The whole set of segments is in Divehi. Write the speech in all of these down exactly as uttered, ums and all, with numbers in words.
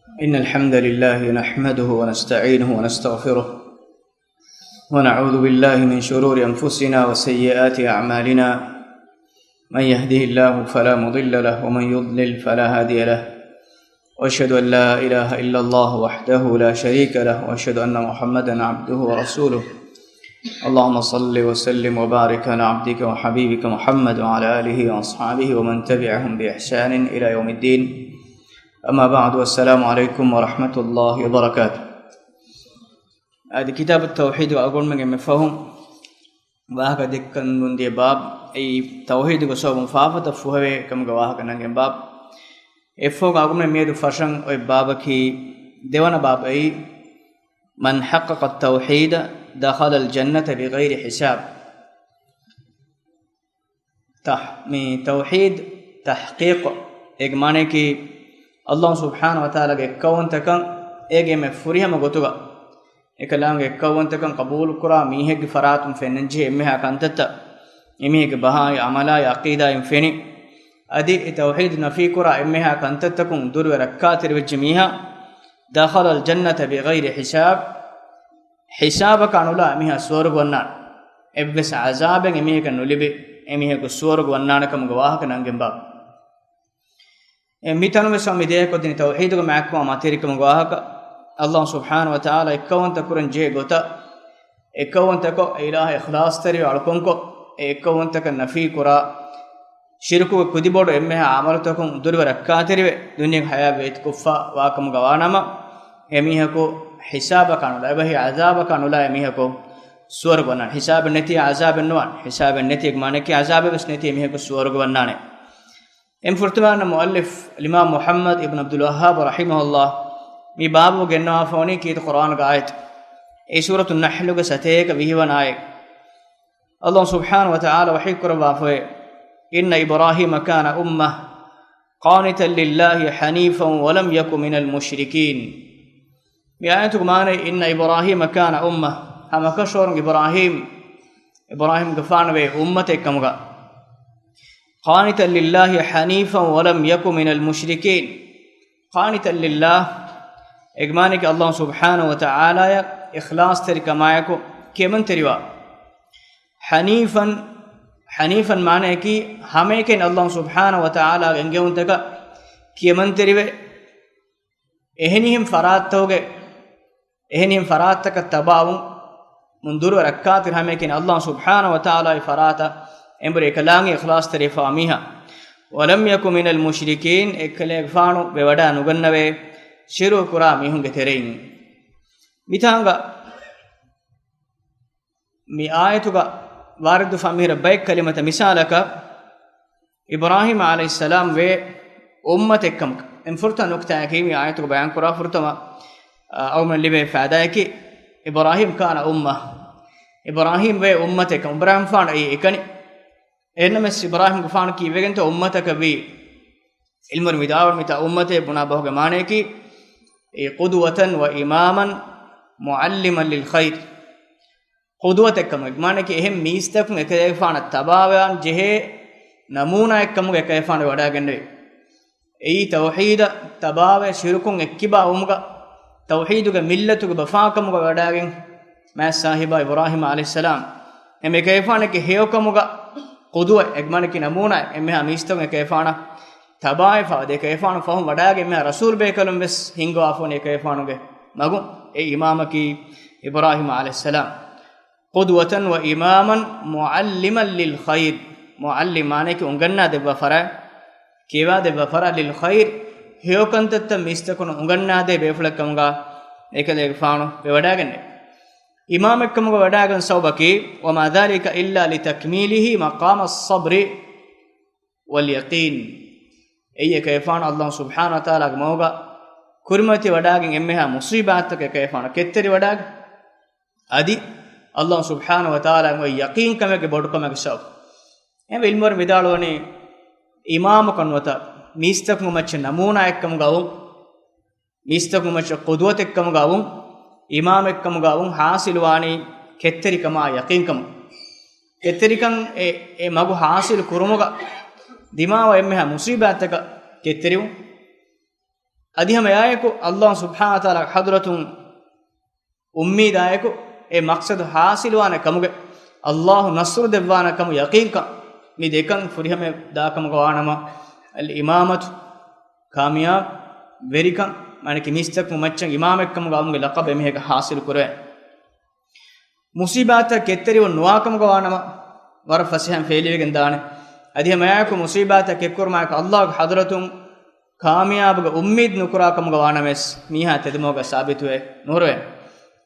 إن الحمد لله نحمده ونستعينه ونستغفره، ونعوذ بالله من شرور أنفسنا وسيئات أعمالنا. من يهده الله فلا مضل له، ومن يضلل فلا هادي له. وأشهد أن لا إله إلا الله وحده لا شريك له، وأشهد أن محمدا عبده ورسوله. اللهم صل وسلم وبارك على عبدك وحبيبك محمد وعلى آله وأصحابه ومن تبعهم بإحسان إلى يوم الدين. أما بعد، السلام عليكم ورحمة الله وبركاته. އަދި ކިތާބު ތައުޙީދު އަޅުގަނޑުމެން އެންމެ ފަހުން ވާހަކަ ދެއްކަން ދިޔަ ބާބު، އެއީ ތައުޙީދުގެ ސަބަބުން ފާފަތައް ފުހެވޭ ކަމުގެ ވާހަކަ ނަންގެން ބާބު. އެއަށްފަހުގަ އަޅުގަނޑުމެން މިއަދު ފަށަން އޮތް ބާބަކީ ދެވަނަ ބާބު. އެއީ، من حقق التوحيد دخل الجنة بغير حساب. ތަ-، މި ތައުޙީދު ތަޙްޤީޤު، އޭގެ މާނައަކީ، ﷲ ސުބްޙާނަހޫ ވަތަޢާލާގެ އެއްކައުވަންތަކަން، އޭގެ އެންމެ ފުރިހަމަ ގޮތުގަ އެކަލާނގެ އެއްކައުވަންތަކަން ޤަބޫލުކުރާ މީހެއްގެ ފަރާތުން ފެންނަންޖެހޭ އެންމެހާ ކަންތައްތައް، އެމީހެއްގެ ބަހާއި، ޢަމަލާއި، ޢަޤީދާއިން ފެނި، އަދި އެ ތައުޙީދު ނަފީކުރާ އެންމެހާ ކަންތައްތަކުން ދުރުވެ ރައްކާތެރިވެއްޖެ މީހާ، دخل الجنة بغير حساب، ޙިސާބަކާ ނުލާ އެމީހާ ސުވަރުގެ ވަންނާނެ. އެއްވެސް ޢަޒާބެއް އެމީހަކަށް ނުލިބި، އެމީހަކު ސުވަރުގެ ވަންނާނެ ކަމުގެ ވާހަކަ ނަންގެން ބާ. އެ މިތަނުވެސް މި ދެއަތްކޮށްދިނީ ތައުޙީދުގެ މާތްކަމާ މަތިވެރިކަމުގެ ވާހަކަ. ﷲ ސުބްޙާނަހޫ ވަތަޢާލާ އެއްކައުވަންތަ ކުރަން ޖެހޭ ގޮތަށް، އެއްކައުވަންތަކޮށް، އެ އިލާހަށް އިޚްލާޞްތެރިވެ އަޅުކަންކޮށް، އެ އެއްކައުވަންތަކަން ނަފީކުރާ، ޝިރުކުގެ ކުދިބޮޑު އެންމެހާ ޢަމަލުތަކުން ދުރުވެ ރައްކާތެރިވެ، ދުނިޔޭގެ ޙަޔާތް ވޭތުކޮށްފަ ވާކަމުގަ ވާނަމަ، އެމީހަކު ޙިސާބަކާ ނުލާ، އެބަހީ ޢަޒާބަކާ ނުލާ އެމީހަކު ސުވަރުގެ ވަންނާނެ. ޙިސާބެއް ނެތި ޢަޒާބެއް ނުވާނެ. ޙިސާބެއް ނެތި މާނައަކީ ޢަޒާބެއް ވެސް ނެތި އެމީހަކު ސުވަރުގެ ވަންނާނެ. އެން ފުރަތަމަ މުއައްލިފް އިމާމް މުޙައްމަދު އިބްނު ޢަބްދުލް ވައްހާބް ރަޙިމަހުﷲ މި ބާބު ގެންނަވާފަވަނީ ކީރިތި ޤުރްއާނުގެ އާޔަތެއް. އެއީ ސޫރަތު ނަޙްލުގެ ސަތޭކަ ވިހި ވަނަ އާޔަތް. ﷲ ސުބްޙާނަހޫ ވަތަޢާލާ ވަޙީ ކުރައްވާފައޭ، إن إبراهيم كان أمة قانتا لله حنيفا ولم يك من المشركين. މި އާޔަތުގެ މާނައީ، إن إبراهيم كان أمة، ހަމަކަށަވަރުން އިބްރާހީމް، އިބްރާހީމްގެފާނުވެ އުއްމަތެއް ކަމުގަ، قانتا لله حنيفا ولم يك من المشركين. قانتا لله، އޭގެ މާނައަކީ ﷲ ސުބްޙާނަހޫ ވަތަޢާލާއަށް އިޚްލާޞްތެރިކަމާއެކު ކިޔަމަންތެރިވާ. ޙަނީފަން، ޙަނީފަން މާނައަކީ ހަމައެކަނި ﷲ ސުބްޙާނަހޫ ވަތަޢާލާގެ އެންގެވުންތަކަށް ކިޔަމަންތެރިވެ، އެހެނިހެން ފަރާތްތަކުގެ، އެހެނިހެން ފަރާތްތަކަށް ތަބާވުން، މުން ދުރުވެ ރައްކާތެރި ހަމައެކަނި ﷲ ސުބްޙާނަހޫ ވަތަޢާލާގެ ފަރާތަށް އެނބުރި އެކަލާނގެ އިޚްލާޞްތެރިވެފަވާ މީހާ. ولم يك من المشركين، އެކަލޭގެފާނު ވެވަޑާ ނުގަންނަވޭ ޝިރުކު ކުރާ މީހުންގެ ތެރެއިން. މިތާނގަ މި އާޔަތުގަ ވާރިދުފާ މިހިރަ ބައެއް ކަލިމަތައް މިސާލަކަށް، އިބްރާހީމް ޢަލައިހިއްސަލާމް ވޭ އުއްމަތެއްކަމަކަށް. އެން ފުރަތަމަ ނުކްތާއަކީ މި އާޔަތުގަ ބަޔާންކުރާ ފުރަތަމަ، އަ، އަޅުގަނޑުމެން ލިބޭ ފައިދާއަކީ، إبراهيم كان أمة. އިބްރާހީމް ވޭ އުއްމަތެއްކަމަށް. އިބްރާހީމްފާނު އެއީ އެކަނި. އެހެންނަމަވެސް އިބްރާހީމްގެފާނު ކީއްވެގެންތޯ އުއްމަތަކަށް ވީ؟ ޢިލްމުވެރިން ވިދާޅުވަނީ މިތާ އުއްމަތޭ ބުނާ ބަހުގެ މާނައަކީ، އެ، قدوة وإماما معلما للخير. ޤުދުވަތެއްކަމުގެ މާނައަކީ އެހެން މީސްތަކުން އެކަލޭގެފާނަށް ތަބާވާން ޖެހޭ ނަމޫނާއެއްކަމުގަ އެކަލޭގެފާނު ވަޑައިގެންނެވި. އެއީ ތައުޙީދަށް ތަބާވެ ޝިރުކުން އެއްކިބާ ވުމުގަ، ތައުޙީދުގެ މިއްލަތުގެ ބަފާކަމުގަ ވަޑައިގެން މާތް ސާހިބާ އިބްރާހީމް ޢަލައިހިއްސަލާމް. އެ މި އެކަލޭގެފާނަކީ ހެޔޮކަމުގަ ޤުދުވަ، އެ މާނައަކީ ނަމޫނާ، އެންމެހާ މީސްތަކުން އެކަލޭގެފާނަށް ތަބާވެފަ އަދި އެކަލޭގެފާނު ފަހުން ވަޑައިގެން އެންމެހާ ރަސޫލް ބޭކަލުން ވެސް ހިންގަވާފަވަނީ އެކަލޭގެފާނުގެ މަގުން. އެ އިމާމަކީ އިބްރާހީމް ޢަލައިހިއްސަލާމް. قدوة وإماما معلما للخير. މުޢައްލިމް މާނައަކީ އުނގަންނާ ދެއްވާ ފަރާތް، ކިޔަވާ ދެއްވާ ފަރާތް، للخير، ހެޔޮކަންތައްތައް މީސްތަކުން އުނގަންނާދޭ ބޭފުޅެއްކަމުގަ އެކަލޭގެފާނު ވެވަޑައިގެންނެވި. އިމާމެއްކަމުގަ ވަޑައިގެން ސަބަބަކީ، وما ذلك إلا لتكميله مقام الصبر واليقين. އެއީ އެކަލޭގެފާނު ﷲ ސުބްޙާނަހޫ ވަތަޢާލާގެ މަގުގަ ކުރިމަތިވަޑައިގެން އެންމެހާ މުޞީބާތްތަކަށް އެކަލޭގެފާނު ކެތްތެރިވަޑައިގެން އަދި ﷲ ސުބްޙާނަހޫ ވަތަޢާލާ އޮތް ޔަޤީންކަމެއްގެ ބޮޑުކަމެއްގެ ސަބަބު. އެހެންވެ ޢިލްމުވެރިން ވިދާޅުވަނީ، އިމާމަކަށް ނުވަތަ މީސްތަކުން މައްޗަށް ނަމޫނާއެއްކަމުގަ ވުން، މީސްތަކުން މައްޗަށް ޤުދުވަތެއްކަމުގަ ވުން، އިމާމެއްކަމުގަ ވުން ޙާޞިލުވާނީ ކެތްތެރިކަމާ ޔަޤީންކަމުން. ކެތްތެރިކަން އެ، އެ މަގު ޙާޞިލު ކުރުމުގަ ދިމާވާ އެންމެހާ މުޞީބާތްތަކަށް ކެތްތެރިވުން. އަދި ހަމައެއާއެކު ﷲ ސުބްޙާނަހޫ ވަތަޢާލާގެ ޙަޟްރަތުން އުއްމީދާއެކު އެ މަޤްޞަދު ޙާޞިލުވާނެ ކަމުގެ، ﷲ ނަޞްރު ދެއްވާނެ ކަމު ޔަޤީންކަން، މި ދެކަން ފުރިހަމަ ދާކަމުގަ ވާނަމަ، އަލްއިމާމަތު، ކާމިޔާބު، ވެރިކަން، މާނަކީ މީސްތަކުން މައްޗަށް އިމާމެއްކަމުގަ ވުމުގެ ލަޤަބު އެމީހަކަށް ޙާޞިލު ކުރެވޭނެ. މުޞީބާތަށް ކެތްތެރިވުން ނުވާކަމުގަ ވާނަމަ، ވަރަށް ފަސޭހައިން ފެއިލިވެގެން ދާނެ. އަދި ހަމައެއާއެކު މުޞީބާތަށް ކެތްކުރުމާއެކު ﷲގެ ޙަޟްރަތުން ކާމިޔާބުގެ އުއްމީދު ނުކުރާކަމުގަ ވާނަމަވެސް، މީހާ ތެދުމަގަށް ސާބިތުވެ ނުހުރެވޭނެ.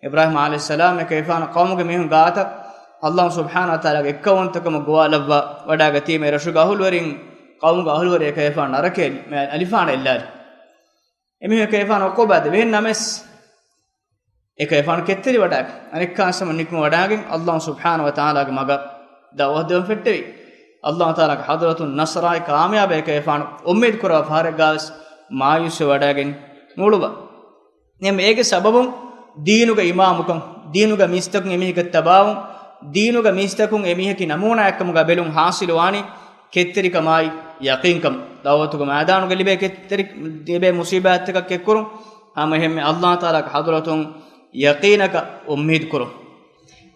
އިބްރާހީމް ޢަލައިހިއްސަލާމް އެކަލޭގެފާނު ޤައުމުގެ މީހުން ގާތަށް ﷲ ސުބްޙާނަހޫ ވަތަޢާލާގެ އެއްކައުވަންތަކަމަށް ގޮވާލައްވާ ވަޑާގަތީމަ، ރަށުގެ އަހުލުވެރިން، ޤައުމުގެ އަހުލުވެރިން އެކަލޭގެފާނު ނަރަކަޔަށް އަލިފާނަށް އެއްލާލި. އެމީހުން އެކަލޭގެފާނަށް ޢުޤޫބާތް ދެވި. އެހެން ނަމަވެސް، އެކަލޭގެފާނު ކެތްތެރިވަޑާގެން އަނެއްކާވެސް ނިކުމެ ވަޑާގެން ﷲ ސުބްޙާނަހޫ ވަތަޢާލާގެ މަގަށް ދަޢުވަތު ދެވަން ފެއްޓެވި. ﷲ ތަޢާލާގެ ޙަޟްރަތުން ނަޞްރާއި ކާމިޔާބެއް އެކަލޭގެފާނު އުއްމީދު ކުރާ ފަހަރެއްގަވެސް މާޔޫސްވެވަޑާގެން ނޫޅުވާ. އެހެން އޭގެ ސަބަބުން ދީނުގެ އިމާމުކަން، ދީނުގެ މީސްތަކުން އެމީހަކަށް ތަބާވުން، ދީނުގެ މީސްތަކުން އެމީހަކީ ނަމޫނާއެއްކަމުގަ ބެލުން ޙާޞިލުވާނީ ކެތްތެރިކަމާއި ޔަޤީންކަމުން. ދަޢުވަތުގެ މައިދާނުގަ ލިބޭ ކެތްތެރި-، ލިބޭ މުޞީބާތްތަކަށް ކެތްކުރުން، ހަމައެހެންމެ ﷲ ތަޢާލާގެ ޙަޟްރަތުން ޔަޤީނަކަށް އުއްމީދު ކުރުން.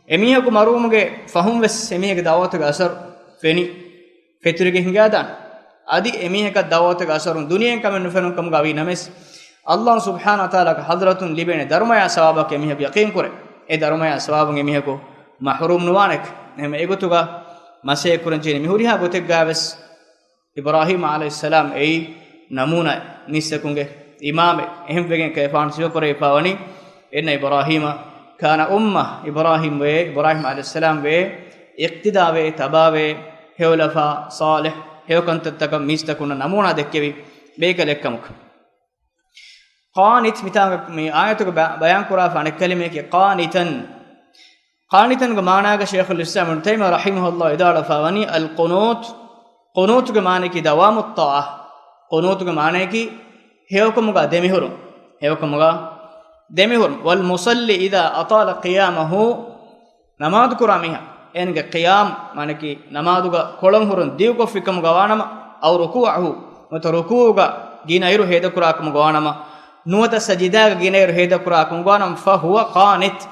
އެމީހަކު މަރުވުމުގެ ފަހުން ވެސް އެމީހެއްގެ ދަޢުވަތުގެ އަސަރު ފެނި ފެތުރިގެން ހިނގާދާނެ. އަދި އެމީހަކަށް ދަޢުވަތުގެ އަސަރުން ދުނިޔެއިން ކަމެއް ނުފެނުނު ކަމުގަ ވީ ނަމަވެސް، ﷲ ސުބްޙާނަހޫ ވަތަޢާލާގެ ޙަޟްރަތުން ލިބޭނެ ދަރުމަޔާ ސަވާބަކަށް އެމީހަކު ޔަޤީން ކުރޭ. އެ ދަރުމަޔާ ސަވާބުން އެމީހަކު މަޙްރޫމް ނުވާނެކަން. އެހެން އެގޮތުގަ މަސައްކަތް ކުރަންޖެހޭނީ މި ހުރިހާ ގޮތެއްގަވެސް. އިބްރާހީމް ޢަލައިހިއްސަލާމް އެއީ ނަމޫނާއެއް، މީސްތަކުންގެ އިމާމެއް. އެހެންވެގެން އެކަލޭގެފާނު ސިފަކުރެވިފަވަނީ، އިންނަ އިބްރާހީމަ ކާނަ އުއްމަ، އިބްރާހީމް ވޭ، އިބްރާހީމް ޢަލައިހިއްސަލާމް ވޭ، އިޤްތިދާވޭ، ތަބާވޭ، ހެޔޮލަފާ، ޞާލިޙް، ހެޔޮކަންތައްތަކަށް މީސްތަކުންނަށް ނަމޫނާ ދެއްކެވި ބޭކަލެއްކަމަކަށް. ޤާނިތް މިތާގަ މި އާޔަތުގަ ބަ-، ބަޔާންކުރާފަ އަނެއް ކަލިމަޔަކީ ޤާނިތަން. ޤާނިތަންގެ މާނާގަ ޝައިޚުލް އިސްލާމް އިބްނު ތައިމިއްޔާ ރަޙިމަހުﷲ ވިދާޅުވެފަވަނީ، އަލްޤުނޫތު، ޤުނޫތުގެ މާނަޔަކީ ދަވާމުއްޠާޢާ. ޤުނޫތުގެ މާނަޔަކީ ހެޔޮކަމުގަ ދެމިހުރުން. ހެޔޮކަމުގަ ދެމިހުރުން. ވަލްމުޞައްލީ އިޛާ އަޠާލަ ޤިޔާމަހޫ، ނަމާދު ކުރާ މީހާ އޭނަގެ ޤިޔާމް، މާނަޔަކީ ނަމާދުގަ ކޮޅަށް ހުރުން ދިގުކޮށްފިކަމުގަ ވާނަމަ، އައު ރުކޫޢަހޫ، ނުވަތަ ރުކޫޢުގަ ގިނައިރު ހޭދަކުރާކަމުގަ ވާނަމަ، ނުވަތަ ސަޖިދާގަ ގިނައިރު ހޭދަކުރާކަމުގަ ވާނަމަ، ފަހުވަ ޤާނިތް،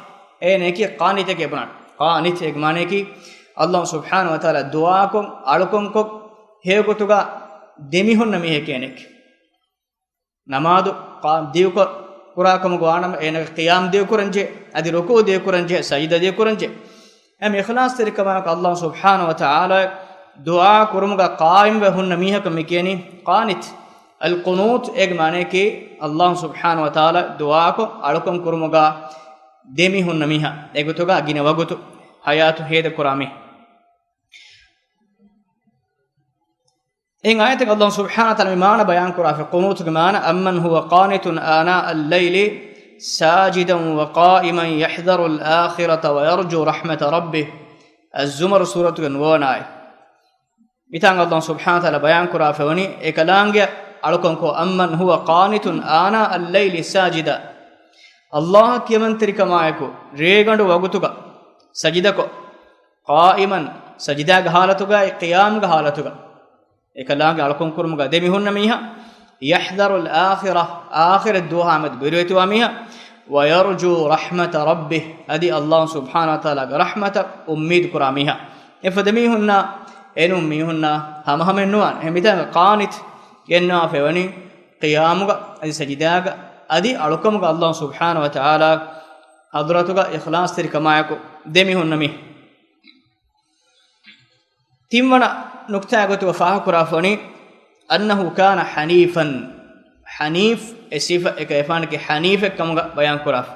އޭނައަކީ ޤާނިތެކޭ ބުނާނެ. ޤާނިތް އޭގެ މާނަޔަކީ، ﷲ ސުބްޙާނަހޫ ވަތަޢާލާ ދުޢާކޮށް، އަޅުކަންކޮށް، ހެޔޮގޮތުގަ ދެމިހުންނަ މީހެކޭ އޭނައަކީ. ނަމާދު ޤާ-، ދިގުކޮށް ކުރާކަމުގަ ވާނަމަ އޭނަގެ ޤިޔާމް ދިގުކުރަންޖެހޭ، އަދި ރުކޫޢު ދިގުކުރަންޖެހޭ، ސަޖިދަ ދިގުކުރަންޖެހޭ. އެހެން އިޚްލާޞްތެރިކަމާއެކު ﷲ ސުބްޙާނަހޫ ވަތަޢާލާ ދުޢާ ކުރުމުގަ ޤާއިމްވެ ހުންނަ މީހަކަށް މި ކިޔަނީ ޤާނިތް. އަލްޤުނޫތު އޭގެ މާނަޔަކީ، ﷲ ސުބްޙާނަހޫ ވަތަޢާލާ ދުޢާކޮށް، އަޅުކަން ކުރުމުގަ ދެމިހުންނަ މީހާ، އެގޮތުގަ ގިނަ ވަގުތު ޙަޔާތު ހޭދަކުރާ މީހާ. އެހެން އާޔަތެއް ﷲ ސުބްޙާނަހޫ ވަތަޢާލާ މި މާނަ ބަޔާންކުރާފަ، ޤުނޫތުގެ މާނަ، أَمَّنْ هُوَ قَانِتٌ آنَاءَ اللَّيْلِ سَاجِدًا وَقَائِمًا يَحْذَرُ الْآخِرَةَ وَيَرْجُو رَحْمَةَ رَبِّهِ. އައްޒުމަރު ސޫރަތުގެ ނުވަވަނަ އާޔަތް. މިތާނގަ ﷲ ސުބްޙާނަހޫ ވަތަޢާލާ ބަޔާންކުރާފަވަނީ، އެކަލާނގެ އަޅުކަންކޮށް، أَمَّنْ هُوَ قَانِتٌ آنَاءَ اللَّيْلِ سَاجِدًا، ﷲ ކިޔަމަންތެރިކަމާއެކު ރޭގަނޑު ވަގުތުގަ ސަޖިދަކޮށް، ޤާއިމަން، ސަޖިދާގެ ޙާލަތުގައި، ޤިޔާމްގެ ޙާލަތުގަ، އެކަލާނގެ އަޅުކަން ކުރުމުގަ ދެމިހުންނަ މީހާ، يَحْذَرُ الْآخِرَةَ، އާޚިރަތް ދުވަހާމެދު ބިރުވެތިވާ މީހާ، وَيَرْجُو رَحْمَةَ رَبِّهِ، އަދި ﷲ ސުބްޙާނަހޫ ވަތަޢާލާގެ ރަޙްމަތަށް އުއްމީދު ކުރާ މީހާ. އެފަދަ މީހުންނާ އެނޫން މީހުންނާ ހަމަހަމައެއް ނުވާނެ. އެހެން މިތާނގަ ޤާނިތް ގެންނަވާފައިވަނީ، ޤިޔާމުގަ އަދި ސަޖިދާގަ އަދި އަޅުކަމުގަ ﷲ ސުބްޙާނަހޫ ވަތަޢާލާ ޙަޟްރަތުގަ އިޚްލާޞްތެރިކަމާއެކު ދެމިހުންނަ މީހާ. ތިންވަނަ ނުކްތާގެ ގޮތުގަ ފާހަގަކުރާފަވަނީ، أَنَّهُ كَانَ حَنِيفًا. ޙަނީފް އެ ސިފަ އެކަލޭގެފާނަކީ ޙަނީފެއް ކަމުގަ ބަޔާންކުރާފަ.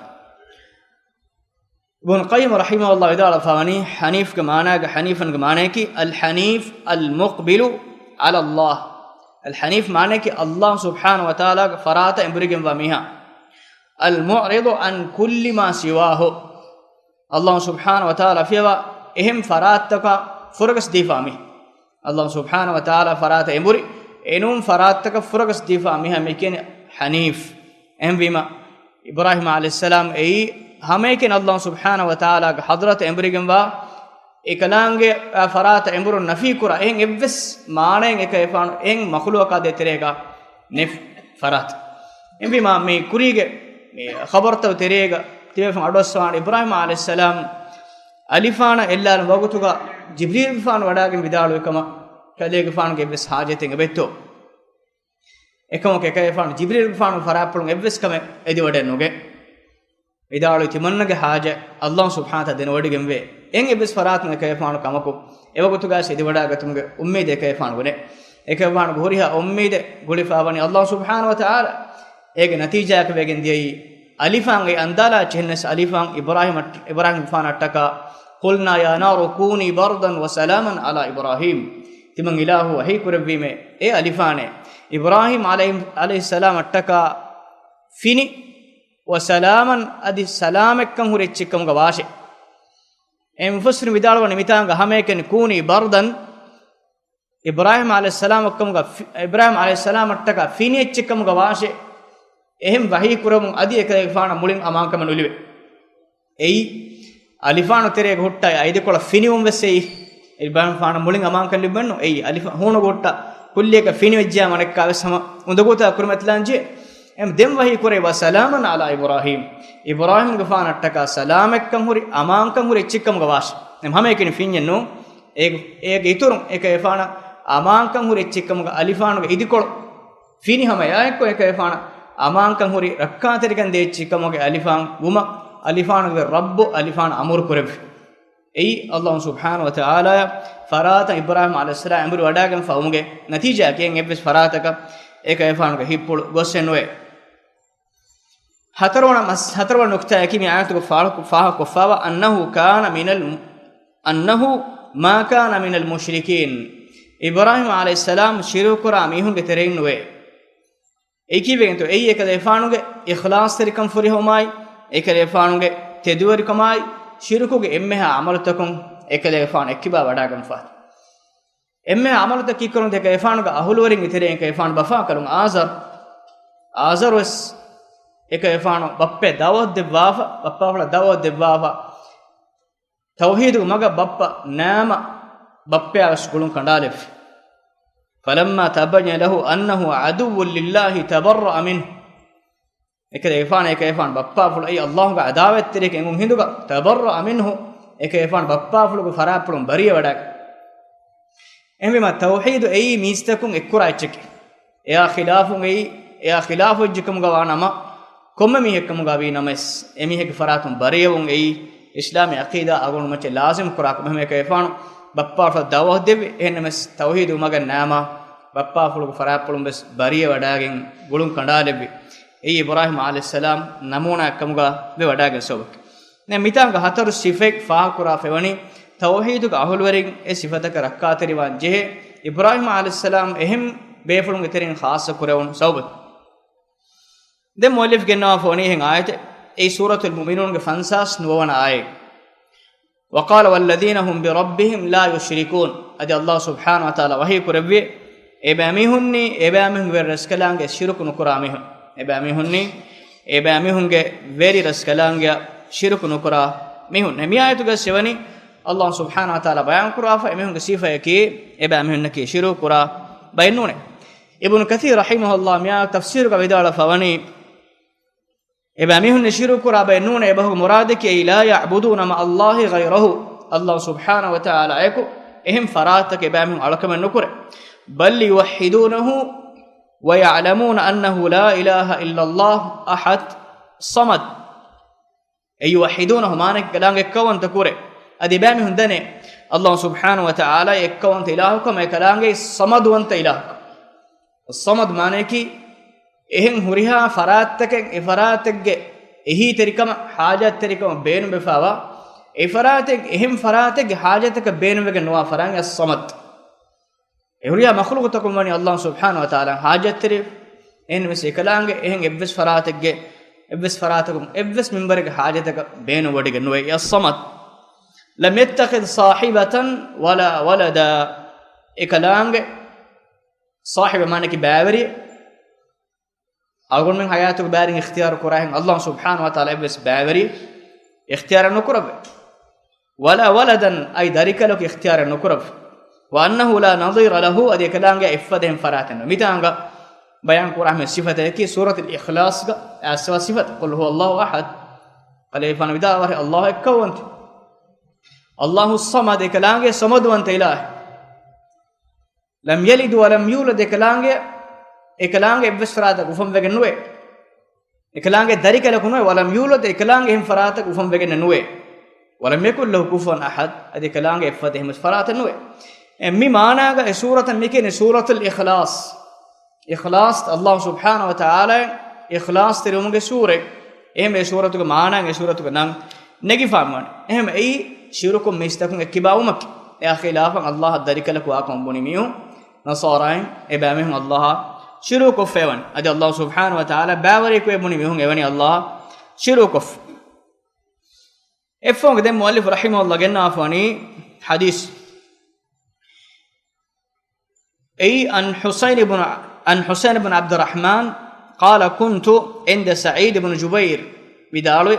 އިބްނު ޤައްޔިމް ރަޙިމަހުﷲ ވިދާޅުވެފަވަނީ، ޙަނީފްގެ މާނާގަ، ޙަނީފަންގެ މާނަޔަކީ، الْحَنِيفُ الْمُقْبِلُ عَلَى اللَّهِ. އަލްޙަނީފް މާނަޔަކީ، ﷲ ސުބްޙާނަހޫ ވަތަޢާލާގެ ފަރާތަށް އެނބުރިގެންވާ މީހާ. الْمُعْرِضُ عَنْ كُلِّ مَا سِوَاهُ. ﷲ ސުބްޙާނަހޫ ވަތަޢާލާ ފިޔަވާ އެހެން ފަރާތްތަކަށް ފުރަގަސް ދީފާ މީހާ. ﷲ ސުބްޙާނަހޫ ވަތަޢާލާ ފަރާތަށް އެނބުރި، އެނޫން ފަރާތްތަކަށް ފުރަގަސް ދީފާ މީހާ މި ކިޔަނީ ޙަނީފް. އެހެންވީމަ، އިބްރާހީމް ޢަލައިހިއްސަލާމް އެއީ ހަމައެކަނި ﷲ ސުބްޙާނަހޫ ވަތަޢާލާގެ ޙަޟްރަތަށް އެނބުރިގެންވާ، އެކަލާނގެ ފަރާތަށް އެނބުރުން ނަފީ ކުރާ، އެހެން އެއްވެސް މާނައެއް އެކަލޭގެފާނު އެހެން މަޚްލޫޤާތެއް ތެރޭގަ ނެތް ފަރާތެއް. އެހެންވީމާ މި ކުރީގެ މި ޚަބަރުތައް ތެރޭގަ ތިބޭފުން އަޑުއައްސަވާނެ އިބްރާހީމް ޢަލައިހިއްސަލާމް އަލިފާނަށް އެއްލާލުން ވަގުތުގަ ޖިބްރީލްގެފާނު ވަޑާގެން ވިދާޅުވި ކަމަށް، ކަލޭގެފާނުގެ އެއްވެސް ޙާޖަތެއް އެބައްތޯ؟ އެކަމަކު އެކަލޭގެފާނު ޖިބްރީލްގެފާނު ފަރާތްޕުޅުން އެއްވެސް ކަމެއް އެދިވަޑެއް ނުގެ. ވިދާޅުވި ތިމަންނަގެ ޙާޖަތް ﷲ ސުބްޙާނަހޫ ވަތަޢާލާ ދެނެވޮޑިގެންވޭ. އެއްވެސް ފަރާތުން އެކަލޭގެފާނު ކަމަކު އެވަގުތުގައި އެދިވަޑާގަތުމުގެ އުއްމީދެއް އެކަލޭގެފާނު ބުނޭ. އެކަލޭގެފާނުގެ ހުރިހާ އުއްމީދެއް ގުޅިފައިވަނީ ﷲ ސުބްޙާނަހޫ ވަތަޢާލާ އޭގެ ނަތީޖާއަކަށް ވެގެން ދިޔައީ އަލިފާން އެ އަންދާލާ އެއްޗެއް ނެސް އަލިފާން އިބްރާހީމް އަށް-، އިބްރާހީމްގެފާނަށްޓަކާ، قُلْنَا يَا نَارُ كُونِي بَرْدًا وَسَلَامًا عَلَىٰ إِبْرَاهِيمَ. ތިމަން އިލާހު ވަޙީ ކުރެއްވީމޭ، އޭ އަލިފާނޭ، އިބްރާހީމް ޢަލައިހި-، ޢަލައިހިއްސަލާމަށްޓަކާ ފިނި، وَسَلَامًا، އަދި ސަލާމަތްކަން ހުރި އެއްޗެއްކަމުގަ ވާށޭ. އެ މުފައްސިރު ވިދާޅުވަނީ މިތާނގަ ހަމައެކަނި كُونِي بَرْدًا، އިބްރާހީމް ޢަލައިހިއްސަލާމަށްކަމުގަ ފި-، އިބްރާހީމް ޢަލައިހިއްސަލާމަށްޓަކާ ފިނި އެއްޗެއްކަމުގަ ވާށޭ. އެހެން ވަޙީ ކުރަމުން އަދި އެކަލޭގެފާނަށް މުޅިން އަމާންކަމެއް ނުލިބޭ. އެއީ، އަލިފާނު ތެރޭގަ ހުއްޓާ އައިދިކޮޅަށް ފިނިވުން ވެސް އެއީ، އިބްރާހީމްގެފާނަށް މުޅިން އަމާންކަން ލިބެންނު. އެއީ، އަލިފާނު ހޫނުގަ ހުއްޓާ ކުއްލިއަކަށް ފިނިވެއްޖެޔާ ވަނެއްކާވެސް ހަމަ އުނދަގޫތަކާ ކުރިމަތިލާން ޖެހޭ. އެހެން ދެން ވަޙީ ކުރޭ، وَسَلَامًا عَلَىٰ إِبْرَاهِيمَ. އިބްރާހީމްގެފާނަށްޓަކާ ސަލާމަތްކަން ހުރި، އަމާންކަން ހުރި އެއްޗެއްކަމުގަ ވާށޭ. ދެން ހަމައެކަނި ފިންޏެއް ނޫން. އޭގެ، އޭގެ އިތުރުން އެކަލޭގެފާނަށް އަމާންކަން ހުރި އެއްޗެއްކަމުގަ އަލިފާނުގެ އިދިކޮޅު ފިނި ހަމަ އެއާއެއްކޮށް އެކަލޭގެފާނަށް އަމާންކަން ހުރި ރައްކާތެރިކަން ދޭ އެއްޗެއްކަމުގެ އަލިފާން ވުމަށް އަލިފާނުގެ ރައްބު އަލިފާނަށް އަމުރު ކުރެއްވި. އެއީ، ﷲ ސުބްޙާނަހޫ ވަތަޢާލާ ފަރާތަށް އިބްރާހީމް ޢަލައިހިއްސަލާމް އެނބުރި ވަޑާގެންފަ ވުމުގެ ނަތީޖާއަކީ އެއްވެސް ފަރާތަކަށް އެކަލޭގެފާނުގެ ހިތްޕުޅު ގޮސް ނުވޭ. ހަތަރުވަނަ މަސް-، ހަތަރުވަނަ ނުކުތާއަކީ މި އާޔަތުގަ ފާހަގަ-، ފާހަގަކޮށްފައިވާ، أَنَّهُ كَانَ مِنَ ال-، أَنَّهُ مَا كَانَ مِنَ الْمُشْرِكِينَ. އިބްރާހީމް ޢަލައިހިއްސަލާމް ޝިރުކުކުރާ މީހުންގެ ތެރެއިން ނުވޭ. އެއީ ކީއްވެގެންތޯ؟ އެއީ އެކަލޭގެފާނުގެ އިޚްލާޞްތެރިކަން ފުރިހަމައާއި، އެކަލޭގެފާނުގެ ތެދުވެރިކަމާއި، ޝިރުކުގެ އެންމެހާ ޢަމަލުތަކުން އެކަލޭގެފާނު އެއްކިބާ ވަޑާގެންފާ. އެންމެހާ ޢަމަލުތައް ކީއްކުރަން އެކަލޭގެފާނުގެ އަހުލުވެރިންގެ ތެރެއިން އެކަލޭގެފާނު ބަފާކަލުން އާޒަރު، އާޒަރު ވެސް އެކަލޭގެފާނު ބައްޕަ ދަޢުވަތު ދެއްވާފަ، ބައްޕާފުޅަށް ދަޢުވަތު ދެއްވާފަ. ތައުޙީދުގެ މަގަށް ބައްޕަ ނާމަ، ބައްޕަޔާ ވެސް ގުޅުން ކަނޑާލެއްވި. فَلَمَّا تَبَيَّنَ لَهُ أَنَّهُ عَدُوٌّ لِلَّهِ تَبَرَّأَ مِنْهُ. އެކަލޭގެފާނު، އެކަލޭގެފާނު ބައްޕާފުޅު އެއީ ﷲ ގެ ޢަދާވަތްތެރިޔަކަށް އެނގުން ހިނދުގަ، تَبَرَّأَ مِنْهُ، އެކަލޭގެފާނު ބައްޕާފުޅުގެ ފަރާތްޕުޅުން ބަރީއަވަޑާ. އެހެންވީމާ، ތައުޙީދު އެއީ މީސްތަކުން އެއްކުރާ އެއްޗެކޭ. އެއާ ޚިލާފުން އެއީ، އެއާ ޚިލާފު އެއްޗެއްކަމުގަ ވާ ނަމަ، ކޮންމެ މީހެއްކަމުގަ ވީ ނަމަވެސް، އެމީހެއްގެ ފަރާތުން ބަރީއަވުން އެއީ އިސްލާމީ ޢަޤީދާ އަޅުގަނޑުމެން ލާޒިމް ކުރާ ކަމެއް. އެކަލޭގެފާނު ބައްޕާފުޅަށް ދަޢުވަތު ދެއްވި، އެހެންނަމަވެސް ތައުޙީދު މަގަށް ނާމާ ބައްޕާފުޅުގެ ފަރާތްޕުޅުން ވެސް ބަރީއަވަޑާގެން ގުޅުން ކަނޑާލެއްވި. އެއީ އިބްރާހީމް ޢަލައިހިއްސަލާމް ނަމޫނާއެއްކަމުގަ ވެވަޑާގެން ސަބަބަކީ. ދެން މިތާނގަ ހަތަރު ސިފައެއް ފާހަގަކުރާފައިވަނީ، ތައުޙީދުގެ އަހުލުވެރިން އެ ސިފަތަކަށް ރައްކާތެރިވާން ޖެހޭ، އިބްރާހީމް ޢަލައިހިއްސަލާމް އެހެން ބޭފުޅުންގެ ތެރެއިން ޚާއްޞަ ކުރެވުނު ސަބަބަކީ. ދެން މުއައްލިފް ގެންނަވާފައިވަނީ އެހެން އާޔަތެއް، އެއީ ސޫރަތުލް މުއުމިނޫންގެ ފަންސާސް ނުވަވަނަ އާޔަތް. وَقَالَ وَالَّذِينَ هُمْ بِرَبِّهِمْ لَا يُشْرِكُونَ. އަދި ﷲ ސުބްޙާނަހޫ ވަތަޢާލާ ވަޙީ ކުރެއްވި، އެބައިމީހުންނީ، އެބައިމީހުންގެ ވެރި ރަސްކަލާނގެ ޝިރުކު ނުކުރާ މީހުން. އެބައިމީހުންނީ، އެބައިމީހުންގެ ވެރި ރަސްކަލާނގެ ޝިރުކު ނުކުރާ މީހުން. މި އާޔަތުގައި ސެވަނީ، ﷲ ސުބްޙާނަހޫ ވަތަޢާލާ ބަޔާން ކުރާފަ، އެމީހުންގެ ސިފަޔަކީ، އެބައިމީހުންނަކީ ޝިރުކު ކުރާ ބައެއް ނޫނޭ. އިބްނު ކަޘީރު ރަޙިމަހުﷲ މިއާ ތަފްސީރުގަ ވިދާޅުވެފަވަނީ، އެބައިމީހުން ޝިރުކު ކުރާ ބައެއް ނޫނޭ، އެބަހުގެ މުރާދަކީ، أي لا يعبدون مع الله غيره، ﷲ ސުބްޙާނަހޫ ވަތަޢާލާއާއެކު އެހެން ފަރާތަކަށް އެބައިމީހުން އަޅުކަމެއް ނުކުރޭ. بل يوحدونه ويعلمون أنه لا إله إلا الله الأحد الصمد. أي يوحدونه މާނައަކީ ކަލާނގެ އެއްކައުވަންތަ ކުރޭ. އަދި އެބައިމީހުން ދަނޭ، ﷲ ސުބްޙާނަހޫ ވަތަޢާލާ އެއްކައުވަންތަ އިލާހުކަމަށް، އެކަލާނގެއީ ޞަމަދުވަންތަ އިލާހަކަށް. ޞަމަދު މާނައަކީ، އެހެން ހުރިހާ ފަރާތްތަކެއް، އެ ފަރާތެއްގެ އެހީތެރިކަމަށް، ޙާޖަތްތެރިކަމަށް ބޭނުންވެފައިވާ، އެ ފަރާތެއް، އެހެން ފަރާތެއްގެ ޙާޖަތަކަށް ބޭނުންވެގެން ނުވާ ފަރާތް އައްޞަމަދު. އެ ހުރިހާ މަޚްލޫޤުތަކުން ވަނީ ﷲ ސުބްޙާނަހޫ ވަތަޢާލާ ޙާޖަތްތެރި، އެހެންވެސް އެކަލާނގެ އެހެން އެއްވެސް ފަރާތެއްގެ، އެއްވެސް ފަރާތަކުން، އެއްވެސް މިންވަރެއްގެ ޙާޖަތަކަށް ބޭނުންވޮޑިގެން ނުވޭ. އައްޞަމަދު. لم يتخذ صاحبة ولا ولدا. އެކަލާނގެ ޞާޙިބެއް މާނައަކީ ބައިވެރިއެއް. އަޅުގަނޑުމެން ޙަޔާތުގެ ބައިވެރިން އިޚްތިޔާރު ކުރާހެން ﷲ ސުބްޙާނަހޫ ވަތަޢާލާ އެއްވެސް ބައިވެރިއެއް އިޚްތިޔާރެއް ނުކުރައްވައެވެ. ولا ولدا، އަދި ދަރިކަލަކު އިޚްތިޔާރެއް ނުކުރައްވައެވެ. وأنه لا نظير له، އަދި އެކަލާނގެ އެއްފަދައިން ފަރާތެއް ނުވޭ. މިތާނގަ ބަޔާން ކުރާ މި ސިފަތަކީ ސޫރަތުލް އިޚްލާޞްގަ އައިސްވާ ސިފަތައް، قل هو الله أحد. ކަލޭގެފާނު ވިދާޅުވާ އަﷲ އެއްކައުވަންތެއް. الله الصمد، އެކަލާނގެ ޞަމަދުވަންތަ އިލާހެއް. لم يلد ولم يولد، އެކަލާނގެ، އެކަލާނގެ އެއްވެސް ފަރާތަކު އުފަންވެގެން ނުވޭ. އެކަލާނގެ ދަރިކަލަކު ނުވޭ. ولم يولد، އެކަލާނގެ އެހެން ފަރާތަކު އުފަންވެގެން ނުވޭ. ولم يكن له كفوا أحد، އަދި އެކަލާނގެ އެއްފަދަ އެހެން ފަރާތެއް ނުވޭ. އެ މި މާނާގަ އެ ސޫރަތަށް މި ކިޔަނީ ސޫރަތުލް އިޚްލާޞް. އިޚްލާޞް، އަﷲ ސުބްޙާނަހޫ ވަތަޢާލާ އިޚްލާޞްތެރިވުމުގެ ސޫރައެއް. އެހެން އެ ސޫރަތުގެ މާނާ އެ ސޫރަތުގެ ނަން ނެގިފާ ވާނެ. އެހެން އެއީ ޝިރުކުން މީސްތަކުން އެއްކިބާވުމަކީ. އެއާ ޚިލާފަށް އަﷲއަށް ދަރިކަލަކު ވާކަމަށް ބުނި މީހުން، ނަޞާރާއިން، އެބައިމީހުން އަﷲއަށް ޝިރުކު ކޮށްފައިވަނީ. އަދި އަﷲ ސުބްޙާނަހޫ ވަތަޢާލާ ބައިވަރިއަކު އެ ބުނި މީހުން އެވަނީ އަﷲއަށް ޝިރުކު ކޮށްފަ. އެއަށްފަހުގަ ދެން މުއައްލިފު ރަޙިމަހުﷲ ގެންނާފަ ވަނީ ޙަދީޘް. އެއީ عن حسين بن، عن حسين بن عبد الرحمن قال كنت عند سعيد بن جبير، ވިދާޅުވި،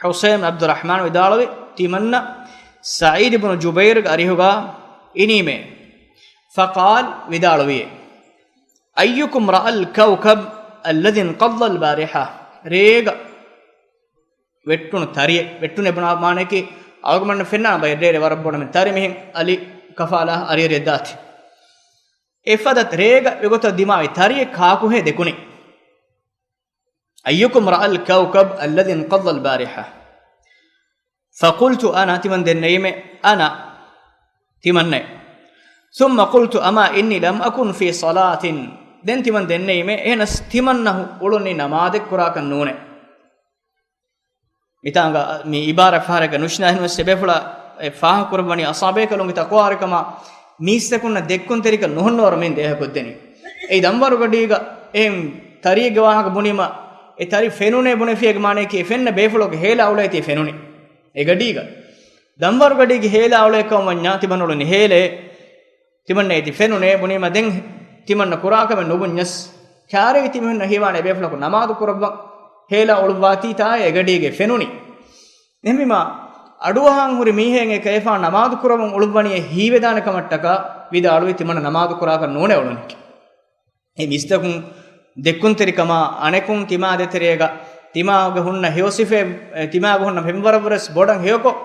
ޙުސައިން ޢަބްދުއްރަޙްމާން ވިދާޅުވި، ތިމަންނަ ސަޢީދު ބުނު ޖުބައިރުގެ އަރިހުގަ އިނީމޭ. فقال، ވިދާޅުވި، أيكم رأى الكوكب الذي انقض البارحة؟ ރޭގަ ވެއްޓުނު ތަރިއެއް، ވެއްޓުނެއް ބުނާ މާނައަކީ، އަޅުގަނޑުމެން ފެންނާނެ ބައެއް ރޭ ވަރަށް ބޮޑަށް މި ތަރި މިހެން އަލި ކަފާލާ އަރިއަރިއަށް ދާތީ. އެފަދަ ރޭގަ އެގޮތަށް ދިމާވި ތަރިއެއް ކާކުހޭ ދެކުނީ؟ أيكم رأى الكوكب الذي انقض البارحة؟ فقلت أنا، ތިމަން ދެންނެވީމެ، أنا، ތިމަންނެ. ثم قلت أما إني لم أكن في صلاة، ދެން ތިމަން ދެންނެވީމެ، އެހެނަސް ތިމަންނަ ހު-، އުޅުނީ ނަމާދެއް ކުރާކަށް ނޫނޭ. މިތާނގަ މި އިބާރާތް ފަހަރެއްގަ ނުޝިނާ ހެންވެސް އެބޭފުޅާ އެ ފާހަގަކުރައްވަނީ އަޞްޙާބޭކަލުންގެ ތަޤްވާވެރިކަމާ މީސްތަކުންނަށް ދެއްކުންތެރިކަން ނުހުންނަވަރު މިއިން ދޭހަކޮށްދެނީ. އެއީ ދަންވަރުގަޑީގަ އެހެން ތަރިއެއްގެ ވާހަކަ ބުނީމަ، އެ ތަރި ފެނުނޭ ބުނެފިއޭގެ މާނަޔަކީ އެ ފެންނަ ބޭފުޅުގެ ހޭލާ އުޅޭތީ ފެނުނީ އެ ގަޑީގަ. ދަންވަރުގަޑީގެ ހޭލާ އުޅޭކަމަށް ވަންޏާ ތިމަން އުޅުނީ ހޭލޭ. ތިމަންނަ އޭތި ފެނުނޭ ބުނީމަ ދެން ތިމަންނަ ކުރާކަމެއް ނުބުންޏަސް، ކާރޭގެ ތިމިހުންނަށް ހީވާނެ އެބޭފުޅަކު ނަމާދު ކުރައްވަން ހޭލާ އުޅުއްވާތީ ތާއޭ އެގަޑީގެ ފެނުނީ. އެހެންވީމާ، އަޑުއަހާން ހުރި މީހެއް އެ ކަލޭފާނު ނަމާދު ކުރައްވަން އުޅުއްވަނީ އެ ހީވެދާނެ ކަމަށްޓަކާ ވިދާޅުވި ތިމަންނަ ނަމާދު ކުރާކަށް ނޫނޭ އުޅުނީކީ. އެ މީސްތަކުން ދެއްކުންތެރިކަމާ އަނެކުން ތިމާ ދޭތެރޭގަ ތިމާގެ ހުންނަ ހެޔޮ ސިފައެއް، ތިމާގެ ހުންނަ ފެންވަރަށްވުރެސް ބޮޑަށް ހެޔޮކޮށް،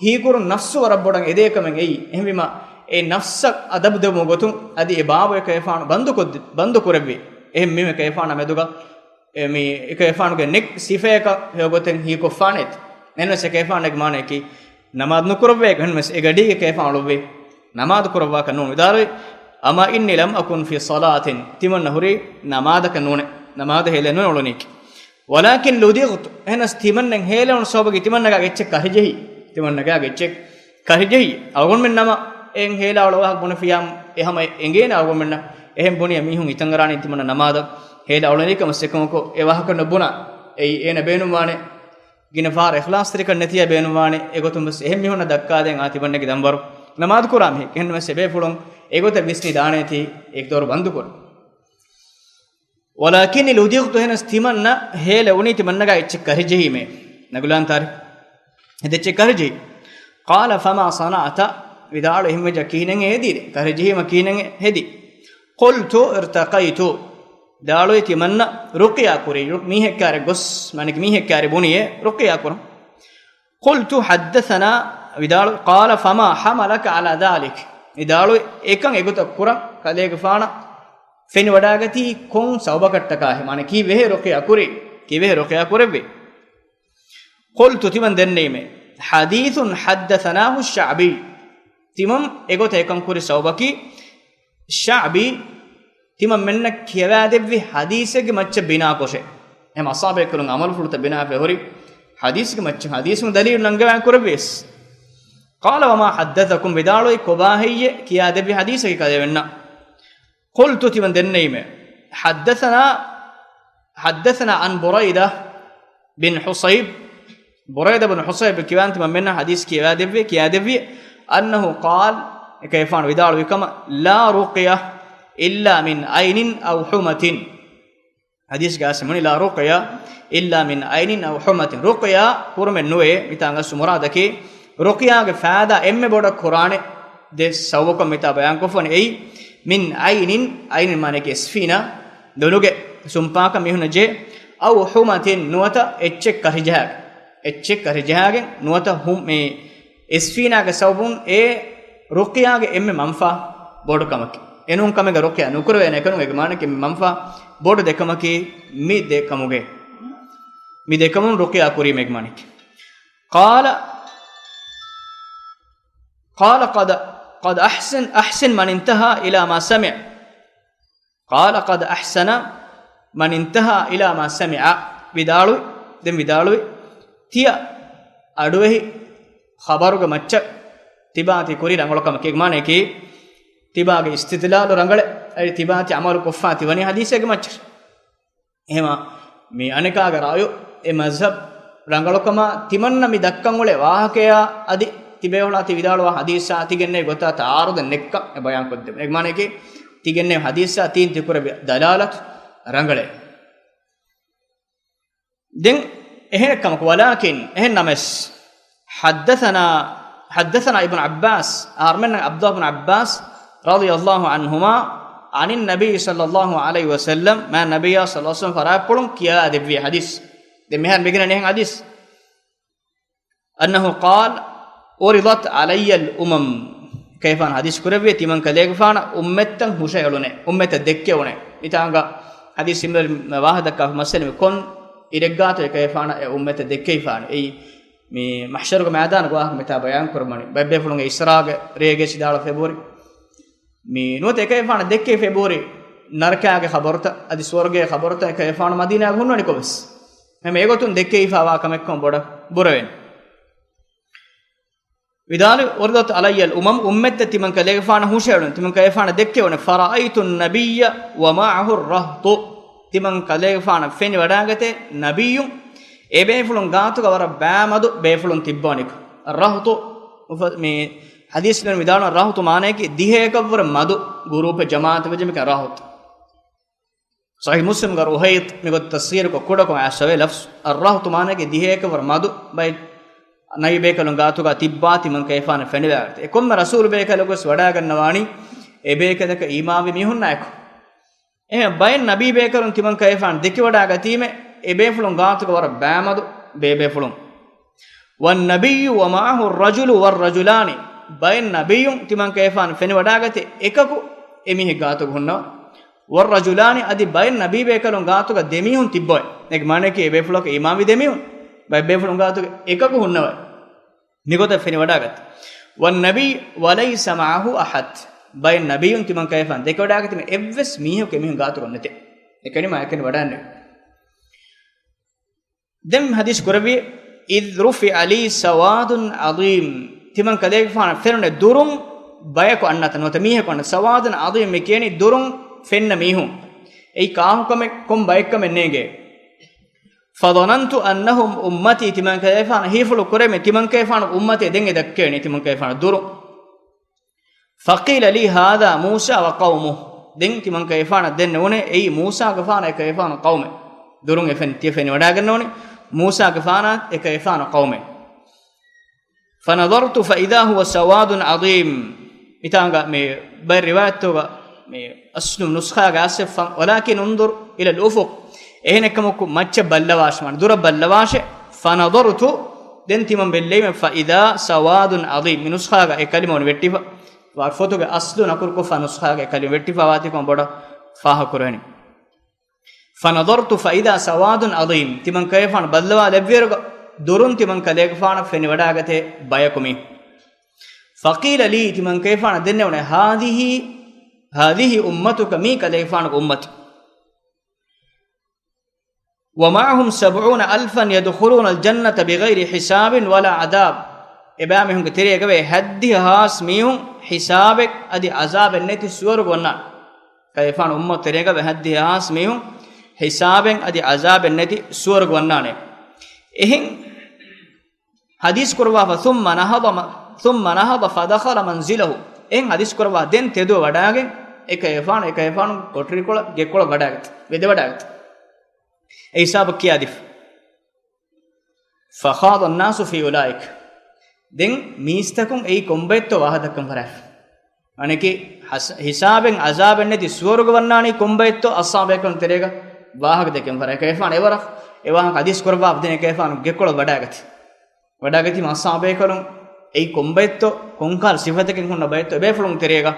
ހީކުރުން ނަފްސު ވަރަށް ބޮޑަށް އެދޭކަމެއް އެއީ. އެހެންވީމާ، އެ ނަފްސަށް އަދަބު ދެވުމުގެ ގޮތުން އަދި އެ ބާބު އެކަލޭފާނު ބަންދުކޮށްދި-، ބަންދު ކުރެއްވި. އެހެން މީހުން އެކަލޭފާނާ މެދުގަ، އެ މީ އެކަލޭފާނުގެ ނެކް ސިފަޔަކަށް ހެޔޮގޮތެއް ހީކޮށްފާނެތި. އެހެންވެސް އެކަލޭފާނަށް މާނައަކީ، ނަމާދު ނުކުރައްވައޭ، އެހެންވެސް އެ ގަޑީގެ ކަލޭފާނު އުޅުއްވި ނަމާދު ކުރައްވާކަށް ނޫން. ވިދާޅުވި، أما إني لم أكن في صلاة، ތިމަންނަ ހުރީ ނަމާދަކަށް ނޫނޭ، ނަމާދަށް ހޭލެއް ނޫނޭ އުޅުނީކީ. ولكن لدغت، އެހެނަސް ތިމަންނަ ހޭލެވުނު ސަބަބަކީ ތިމަންނަގާ އެއްޗެއް ކަށިޖެހި، ތިމަންނަގާ އެއްޗެއް ކަށިޖެހި. އަޅުގަނޑުމެން ނަމަ އެހެން ހޭލާ އުޅުއްވާ ބުނެފިޔާ އެހަމަ އެނގޭނެ އަޅުގަނޑުމެންނަށް. އެހެން ބުނިޔަ މީހުން ހިތަށްއަރާނީ ތިމަންނަ ނަމާދަށް ހޭލާ އުޅެނީ ކަމަށް އެކަމަކު އެ ވާހަކަ ނުބުނާ. އެއީ އޭނަ ބޭނުންވާނެ ގިނަ ފަހަރަށް އިޚްލާޞްތެރިކަން ނެތިޔާ ބޭނުންވާނެ. އެގޮތުން ވެސް އެހެން މީހުންނަށް ދައްކާދޭން އާ ތިމަންނަގެ ދަންވަރު ނަމާދު ކުރާ މީހެއް. އެހެން ވެސް އެބޭފުޅުން އެގޮތަށް ވިސްނި ދާނޭތީ އެ ދޮރު ބަންދުކުރުން. ولكني لدغت، އެހެނަސް ތިމަންނަ ހޭލެވުނީ ތިމަންނަގާ އެއްޗެއް ކަށިޖެހީމޭ. ނަގުލާން ތާރި ހެދި އެއްޗެއް ކަށިޖެހި. قال فما صنعت؟ ވިދާޅު، އެހެންވެއްޖެ ކިހިނެއް ހެދީ؟ ކަށިޖެހީމަ ކިހިނެއް ހެދީ؟ قلت ارتقيت. ވިދާޅުވި ތިމަންނަ ރުޤްޔާ ކުރީ، ރު-، މީހެއް ކާރެ ގޮސް، މާނައަކީ މީހެއް ކާރެ ބުނިޔޭ ރުޤްޔާ ކުރަން. قلت حدثنا، ވިދާޅު، قال فما حملك على ذلك؟ ވިދާޅު، އެކަން އެގޮތަށް ކުރަން ކަލޭގެފާނަށް ފެނިވަޑާގަތީ ކޮން ސަބަބަކަށްޓަކާހޭ؟ މާނަ ކީއްވެހޭ ރުޤްޔާ ކުރީ؟ ކީއްވެހޭ ރުޤްޔާ ކުރެއްވީ؟ قلت، ތިމަން ދެންނެވީމޭ، حديث حدثناه الشعبي. ތިމަން އެގޮތަށް އެކަން ކުރި ސަބަބަކީ، ޝަޢްބީ ތިމަންމެންނަށް ކިޔަވާދެއްވި ޙަދީޘެއްގެ މައްޗަށް ބިނާކޮށޭ. އެހެން އަޞްޙާބު ބޭކަލުން ޢަމަލުފުޅުތައް ބިނާވެ ހުރި ޙަދީޘްގެ މައްޗަށް، ޙަދީޘުން ދަލީލު ނަންގަވާން ކުރެއްވިޔަސް. قال وما حدثكم، ވިދާޅުވީ ކޮބާ ހެއްޔޭ ކިޔާދެއްވި ޙަދީޘަކީ ކަލޭމެންނަށް؟ قلت، ތިމަން ދެންނެވީމޭ، حدثنا، حدثنا عن بريدة بن حصيب، ބުރައިދާ ބިން ޙުޞައިބް ކިޔާން ތިމަންމެންނަށް ޙަދީޘް ކިޔަވާދެއްވި، ކިޔާދެއްވި، أنه قال، އެކަލޭފާނު ވިދާޅުވި ކަމަށް، لا رقية إلا من عين أو حمى. ޙަދީޘްގައި އައިސް މިވަނީ، لا رقية إلا من عين أو حمى. ރުޤްޔާ ކުރުމެއް ނުވޭ. މިތާ އަސްލު މުރާދަކީ، ރުޤްޔާގެ ފައިދާ އެންމެ ބޮޑަށް ކުރާނެ ދެ ސަބަބަކަށް މިތާ ބަޔާންކޮށްފަނީ. އެއީ، من عين، ޢައިނިން މާނައަކީ ސިފީނާ، ލޮލުގެ ސުންޕާކަށް މީހުންނަށް ޖެހޭ. އައު ހުމަތިން، ނުވަތަ އެއްޗެއް ކަށިޖަހާގެން، އެއްޗެއް ކަށިޖަހާގެން ނުވަތަ ހު-، މި އިސްފީނާގެ ސަބަބުން އެ ރުޤިޔާގެ އެންމެ މަންފާ ބޮޑު ކަމަކީ. އެނޫން ކަމެއްގަ ރުޤިޔާ ނުކުރެވޭނެ ކަމުގެ މާނައަކީ އެންމެ މަންފާ ބޮޑު ދެ ކަމަކީ މި ދެ ކަމުގެ، މި ދެ ކަމުން ރުޤިޔާ ކުރީމެ މާނައަކީ. قال، قال قد، قد أحسن، أحسن من انتهى إلى ما سمع. قال قد أحسن من انتهى إلى ما سمع. ވިދާޅުވި، ދެން ވިދާޅުވި، ތިޔަ އަޑުއެހި ޚަބަރުގެ މައްޗަށް ތިބާތި ކުރި ރަނގަޅު ކަމަކީ. މާނައަކީ، ތިބާގެ އިސްތިދްލާލު ރަނގަޅޭ، އަދި ތިބާތި ޢަމަލު ކޮށްފާ ތިވަނީ ޙަދީޘެއްގެ މައްޗަށް. އެހެމަ މި އަނެކާގެ ރައުޔު، އެ މަޒްހަބް ރަނގަޅުކަމާ ތިމަންނަ މި ދައްކަން އުޅޭ ވާހަކަޔާ އަދި ތިބޭފުޅާ ތި ވިދާޅުވާ ޙަދީޘާ ތިގެންނެވި ގޮތާ ތަޢާރުޟެއް ނެއްކަން އެ ބަޔާން ކޮށްދެމުން. އޭގެ މާނައަކީ ތިގެންނެވި ޙަދީޘާ ތީން ތިކުރެއްވި ދަލާލަތު ރަނގަޅޭ. ދެން އެހެނެއް ކަމަކު، ވަލާކިން، އެހެން ނަމަވެސް، ޙައްދަޘަނާ، ޙައްދަޘަނާ އިބްނު ޢައްބާސް، އަހަރުމެންނަށް ޢަބްދުﷲ ބިން ޢައްބާސް ރަޟިޔަﷲ ޢަންހުމާ، ޢަނިން ނަބިއްޔި ޞައްލަﷲ ޢަލައިހި ވަސައްލަމް، މާތް ނަބިއްޔާ ޞައްލަﷲ ޢަލައިހި ވަސައްލަމް ފަރާތްޕުޅުން ކިޔާ ދެއްވި ޙަދީޘް. ދެން މިހާރު މިގިނަނީ އެހެން ޙަދީޘް. أنه قال، عرضت علي الأمم. ކަލޭގެފާނު ޙަދީޘް ކުރެއްވި، ތިމަން ކަލޭގެފާނަށް އުއްމަތްތައް ހުށައެޅުނޭ، އުއްމަތްތައް ދެއްކެވުނޭ. މިތާނގަ ޙަދީޘް ސިމިނަރު ވާހަކަ ދައްކާފަ މައްސަލަ މި ކޮން އިރެއްގާތޯ އެކަލޭގެފާނަށް އެ އުއްމަތްތައް ދެއްކެވިފާނެ. އެއީ މި މަޙްޝަރުގެ މައިދާނުގެ ވާހަކަ މިތާ ބަޔާން ކުރަމުން އަންނަނީ. ބައެއް ބޭފުޅުންގެ އިސްރާގެ ރޭގެ ސިދާޅު ފެބުރި. މި ނުވަތަ އެކަލޭގެފާނަށް ދެއްކެވި ފެބުރި ނަރަކާގެ ޚަބަރުތައް އަދި ސުވަރުގޭގެ ޚަބަރުތައް އެކަލޭގެފާނު މަދީނާގަ ހުންނަނީ ކޮބަސް. މެ މޭގޮތުން ދެއްކެވިފާވާ ކަމެއްކަމަށް ބޮޑަށް ބުރަވެން. ވިދާޅު، عرضت علي الأمم، އުއްމަތްތައް ތިމަން ކަލޭގެފާނަށް ހުށައެޅުން، ތިމަން ކަލޭގެފާނަށް ދެއްކެވުނެ، فرأيت النبي ومعه الرهط، ތިމަން ކަލޭގެފާނަށް ފެނިވަޑާގަތޭ ނަބިއްޔުން، އެބޭފުޅުން ގާތުގަ ވަރަށް ބައިމަދު ބޭފުޅުން ތިއްބާނެކު. ރަހުޠު، މި ޙަދީޘް މި ވިދާޅުވަން ރަހުޠު މާނައަކީ ދިހައެކަށްވުރެ މަދު ގުރޫޕެއް ޖަމާޢަތެއް ވެއްޖެ މިކަން ރަހުޠު. ޞަޙީޙު މުސްލިމްގަ ރުހައިޠު މިގޮތަށް ތަޞްޣީރުކޮށް ކުޑަކޮށް އައިސްފަވޭ ލަފްޒު. އައްރަހުޠު މާނައަކީ ދިހައެކަށްވުރެ މަދު ބައެއް ނަބީ ބޭކަލުން ގާތުގަ ތިއްބާ ތިމަން ކަލޭގެފާނަށް ފެނިވަޑާގަތޭ. އެ ކޮންމެ ރަސޫލު ބޭކަލަކުވެސް ވަޑާގަންނަވާނީ އެ ބޭކަލަކަށް އީމާންވި މީހުންނާއެކު. އެހެން ބައެއް ނަބީ ބޭކަލުން ތިމަން ކަލޭގެފާނު ދެކިވަޑާގަތީމެ، އެ ބޭފުޅުން ގާތުގަ ވަރަށް ބައިމަދު ބޭބޭފުޅުން. والنبي ومعه الرجل والرجلان، ބައެއް ނަބިއްޔުން ތިމަން ކަލޭގެފާނު ފެނިވަޑާގަތޭ އެކަކު އެމީހެއް ގާތުގަ ހުންނަވާ. والرجلان، އަދި ބައެއް ނަބީ ބޭކަލުން ގާތުގަ ދެމީހުން ތިއްބަވައި. އޭގެ މާނައަކީ އެ ބޭފުޅަކަށް އީމާންވި ދެމީހުން، ބައެއް ބޭފުޅުން ގާތުގަ އެކަކު ހުންނަވައި. މިގޮތަށް ފެނިވަޑާގަތީ. والنبي وليس معه أحد، ބައެއް ނަބިއްޔުން ތިމަން ކަލޭގެފާނު ދެކިވަޑާގަތީމެ އެއްވެސް މީހަކު އެމީހުން ގާތުގަ ނެތޭ. އެކަނި މާ އެކަނި ވަޑާންނެވި. ދެން ޙަދީޘް ކުރެއްވި، إذ رفع لي سواد عظيم، ތިމަން ކަލޭގެފާނަށް ފެނުނެ ދުރުން ބަޔަކު އަންނަތަން ނުވަތަ މީހަކު އަންނަ. ސަވާދުން ޢަޒީމް މި ކިޔަނީ ދުރުން ފެންނަ މީހުން. އެއީ ކާކު ކަމެއް ކޮން ބައެއްކަމެއް ނޭނގޭ. فظننت أنهم أمتي، ތިމަން ކަލޭގެފާނަށް ހީފުޅު ކުރެމެ ތިމަން ކަލޭގެފާނު އުއްމަތޭ ދެން އެ ދައްކޭނީ ތިމަން ކަލޭގެފާނަށް ދުރުން. فقيل لي هذا موسى وقومه، ދެން ތިމަން ކަލޭގެފާނަށް ދެންނެވުނޭ އެއީ މޫސާގެފާނާ އެކަލޭގެފާނު ޤައުމެއް. ދުރުން އެ ފެން، ތިޔަ ފެނިވަޑާގަންނެވުނީ މޫސާގެފާނާ އެކަލޭގެފާނު ޤައުމެއް. فنظرت فإذا هو سواد عظيم. މިތާނގަ މި ބައެއް ރިވާޔަތުގަ މި އަސްލު ނުސްޚާގަ އައިސްފަ، ولكن انظر إلى الأفق. އެހެނެއްކަމަކު މައްޗަށް ބައްލަވާށި، މާނަ ދުރަށް ބައްލަވާށޭ. فنظرت، ދެން ތިމަން ބެއްލެވީމެ، فإذا سواد عظيم. މި ނުސްޚާގަ އެ ކަލިމަ ވަނީ ވެއްޓިފަ. ފޮތުގެ އަސްލު ނަޤުލުކޮށްފަ ނުސްޚާގަ އެ ކަލިމަ ވެއްޓިފަވާތީ ކޮން ބޮޑަށް ފާހަގަކުރެވެނީ. فنظرت فإذا سواد عظيم. ތިމަން ކަލޭގެފާނު ބައްލަވާލެއްވިއިރުގަ ދުރުން ތިމަން ކަލޭގެފާނަށް ފެނިވަޑާގަތޭ ބަޔަކު މީހުން. فقيل لي، ތިމަން ކަލޭގެފާނަށް ދެންނެވުނެ، هذه، هذه أمتك، މީ ކަލޭގެފާނުގެ އުއްމަތު. ومعهم سبعون ألفا يدخلون الجنة بغير حساب ولا عذاب. އެބައިމީހުންގެ ތެރޭގަވޭ ހައްދިހަ ހާސް މީހުން ހިސާބެއް އަދި ޢަޒާބެއް ނެތި ސުވަރުގެ ވަންނާނެ. ކަލޭގެފާނު އުއްމަތު ތެރޭގަވޭ ހައްދިހަ ހާސް މީހުން ހިސާބެއް އަދި ޢަޒާބެއް ނެތި ސުވަރުގެ ވަންނާނެ. އެހެން ޙަދީޘް ކުރައްވާފަ، ثم نهض، ثم نهض فدخل منزله. އެހެން ޙަދީޘް ކުރައްވާ ދެން ތެދުވެ ވަޑާގެން އެކަލޭގެފާނު، އެކަލޭގެފާނު ކޮޓަރިކޮޅަށް ގެކޮޅަށް ވަޑާގަތީ، ވެދެވަޑާގަތީ. އެ ހިސާބަށް ކިޔާދީފަ. فخاض الناس في أولئك. ދެން މީސްތަކުން އެއީ ކޮންބައެއްތޯ ވާހަކަ ދައްކަން ފަށާފަ. އަނެކި ހަސް-، ހިސާބެއް އަޒާބެއް ނެތި ސުވަރުގެ ވަންނާނީ ކޮންބައެއްތޯ އައްސަހާބައިކަރާމުން ތެރޭގަ ވާހަކަ ދެކެން ފަރާތް. އެކަލޭގެފާނު އެވަރަށް އެ ވާހަކަ ޙަދީޘް ކުރައްވާފަ ދެން އެކަލޭގެފާނު ގެކޮޅަށް ވަޑާގަތީ. ވަޑާގަތީމަ އައްސަހާބައިކަރާމުން އެއީ ކޮންބައެއްތޯ، ކޮންކަހަލަ ސިފަތަކެއް ހުންނަ ބައެއްތޯ އެބޭފުޅުން ތެރޭގަ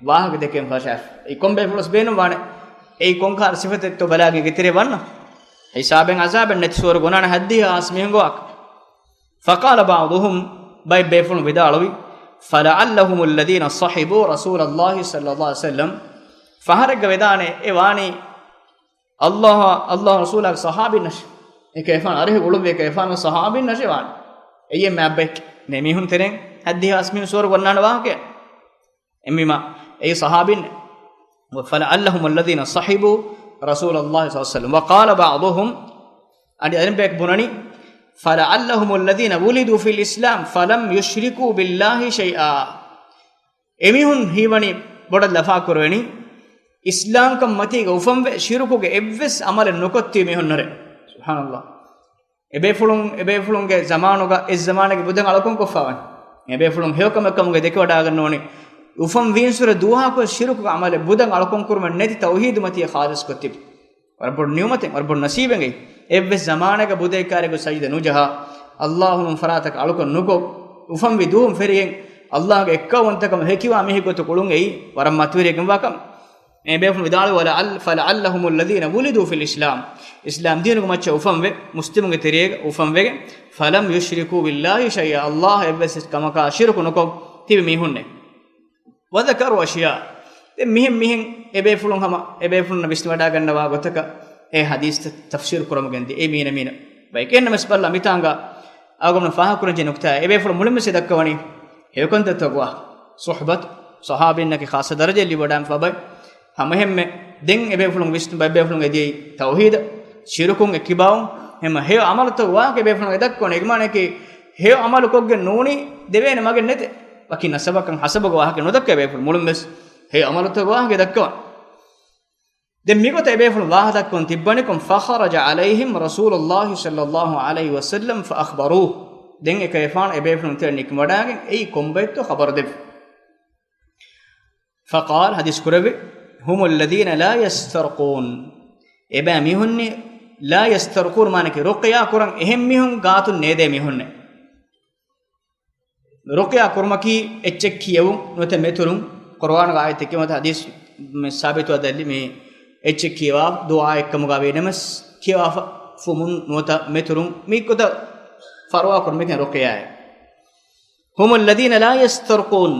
ވާހަކަ ދެކެން ފަށާފަ. އެއީ ކޮންބޭފުޅުވެސް ބޭނުންވާނެ އެއީ ކޮންކަހަލަ ސިފަތެއްތޯ ބަލާގެން އެ ތެރޭ ވަންނަ. ހިސާބެއް އަޒާބެއް ނެތި ސުވަރުގެ ވަންނާނެ ހައްދިހަ ހާސް މީހުންގެ ވާހަކަ. فقال بعضهم، ބައެއް ބޭފުޅުން ވިދާޅުވި، فلعلهم الذين صحبوا رسول الله صلى الله عليه وسلم، ފަހަރެއްގަ ވެދާނެ އެ ވާނީ ﷲ، ﷲ ރަސޫލާގެ ޞަޙާބީންނަށޭ. އެކަލޭގެފާނު އަރިހު އުޅުއްވި އެކަލޭގެފާނުގެ ޞަޙާބީންނަށޭ ވާނީ. އެއީ އެންމެ އެއްބައެއް. ނޭ މީހުން ތެރެއިން ހައްދިހަ ހާސް މީހުން ސުވަރުގެ ވަންނާނެ ވާހަކަ. އެންމެ އެއީ ޞަޙާބީން. فلعلهم الذين صحبوا رسول الله صلى الله عليه وسلم. وقال بعضهم، އަދި އަނެއްބަޔަކު ބުނަނީ، فلعلهم الذين ولدوا في الإسلام فلم يشركوا بالله شيئا. އެމީހުން ހީވަނީ ބޮޑަށް ލަފާކުރެވެނީ، އިސްލާމްކަން މަތީގަ އުފަންވެ، ޝިރުކުގެ އެއްވެސް އަމަލެއް ނުކޮށްތީ މީހުންނުރޭ. ސުބްޙާނަﷲ. އެބޭފުޅުން، އެބޭފުޅުންގެ ޒަމާނުގަ، އެއްޒަމާނެއްގެ ބުދަށް އަޅުކަން ކޮށްފަވަނީ. އެބޭފުޅުން ހެޔޮކަމެއް ކަމުގަ ދެކެވަޑައިގަންނަވަނީ، އުފަންވީންސުރެ ދުވަހަކުވެސް ޝިރުކުގެ އަމަލެއް ބުދަށް އަޅުކަން ކުރުމެއް ނެތި ތައުޙީދު މަތީ ޚާލިޞްކޮށް ތިބި. ވަރަށް ބޮޑު ނިޢުމަތެއް، ވަރަށް ބޮޑު ނަސީބެއް އެއީ. އެއްވެސް ޒަމާނެއްގަ ބުދައެއް ކާރިއަކު ސަޖިދަ ނުޖަހާ، ﷲ ނޫން ފަރާތަކަށް އަޅުކަން ނުކޮށް، އުފަންވި ދުވަހުން ފެށިގެން ﷲ ގެ އެއްކައުވަންތަކަމަށް ހެކިވާ މީހެއްގެ ގޮތުގަ އުޅުން އެއީ ވަރަށް މަތިވެރިވެގެންވާ ކަމެއް. އެ ބޭފުޅުން ވިދާޅުވި، ولعل-، فلعلهم الذين ولدوا في الإسلام، އިސްލާމް ދީނުގެ މައްޗަށް އުފަންވެ، މުސްލިމުންގެ ތެރޭގަ އުފަންވެގެން، فلم يشركوا بالله شيئا، ﷲ އަށް އެއްވެސް ކަމަކާ ޝިރުކު ނުކޮށް ތިބި މީހުންނޭ. وذكروا أشياء، ދެން މިހެން، މިހެން އެބޭފުޅުން ހަމަ، އެބޭފުޅުންނަށް ވިސްނަވަޑައިގަންނަވާ ގޮތަކަށް އެ ޙަދީޘްތައް ތަފްސީރު ކުރަމުގެންދިޔަ އެ މީނަ މީނަ ބައެއް. އެހެންނަމަވެސް ބައްލަ މިތާނގަ އަޅުގަނޑު ފާހަގަކުރަންޖެހޭ ނުކުތާ، އެބޭފުޅުން މުޅިންވެސް ދައްކަވަނީ ހެޔޮކަންތައްތަކުގެ ވާހަކަ. ޞުޙްބަތު، ޞަޙާބީންނަކީ ޚާއްޞަ ދަރަޖައެއް ލިބިވަޑައިގެންފާ ބައެއް. ހަމައެހެންމެ ދެން އެބޭފުޅުން ވިސްނު ބައެއް ބޭފުޅުން އެދިޔައީ ތައުޙީދަށް، ޝިރުކުން އެއްކިބާވުން، ހަމަ ހެޔޮ ޢަމަލުތަކުގެ ވާހަކަ އެބޭފުޅުން އެ ދައްކަވަނީ. އެ މާނައަކީ ހެޔޮ ޢަމަލު ކޮށްގެން ނޫނީ ދެވޭނެ މަގެއް ނެތޭ. ވަކި ނަސަބަކަށް ހަސަބުގެ ވާހަކަ ނުދައްކަވޭ ބޭފުޅުން. މުޅިންވެސް ހެޔޮ ޢަމަލުތަކުގެ ވާހަކަ ދައްކަވަން. ދެން މިގޮތަށް އެބޭފުޅުން ވާހަކަ ދައްކަވަން ތިއްބަނިކޮށް، فخرج عليهم رسول الله صلى الله عليه وسلم فأخبروه. ދެން އެކަލޭގެފާނު އެބޭފުޅުން ތެރެއަށް ނިކުމެވަޑައިގެން އެއީ ކޮންބައެއްތޯ ޚަބަރު ދެއްވި. فقال، ޙަދީޘް ކުރެއްވި، هم الذين لا يسترقون. އެބައި މީހުންނީ، لا يسترقون މާނައަކީ ރުޤްޔާ ކުރަން އެހެން މީހުން ގާތުން ނޭދޭ މީހުންނޭ. ރުޤްޔާ ކުރުމަކީ އެއްޗެއް ކިޔެވުން ނުވަތަ މެތުރުން. ޤުރުއާނުގެ އާޔަތެއް ނުވަތަ ޙަދީޘް ސާބިތުވާ ދަލީލެއް މި އެއްޗެއް ކިޔަވާ ދުޢާއެއްކަމުގަ ވޭނަމަސް ކިޔަވާފަ ފުމުން ނުވަތަ މެތުރުން މި ގޮތަށް ފަރުވާ ކުރުމަކީ ރުޤްޔާއޭ. هم الذين لا يسترقون.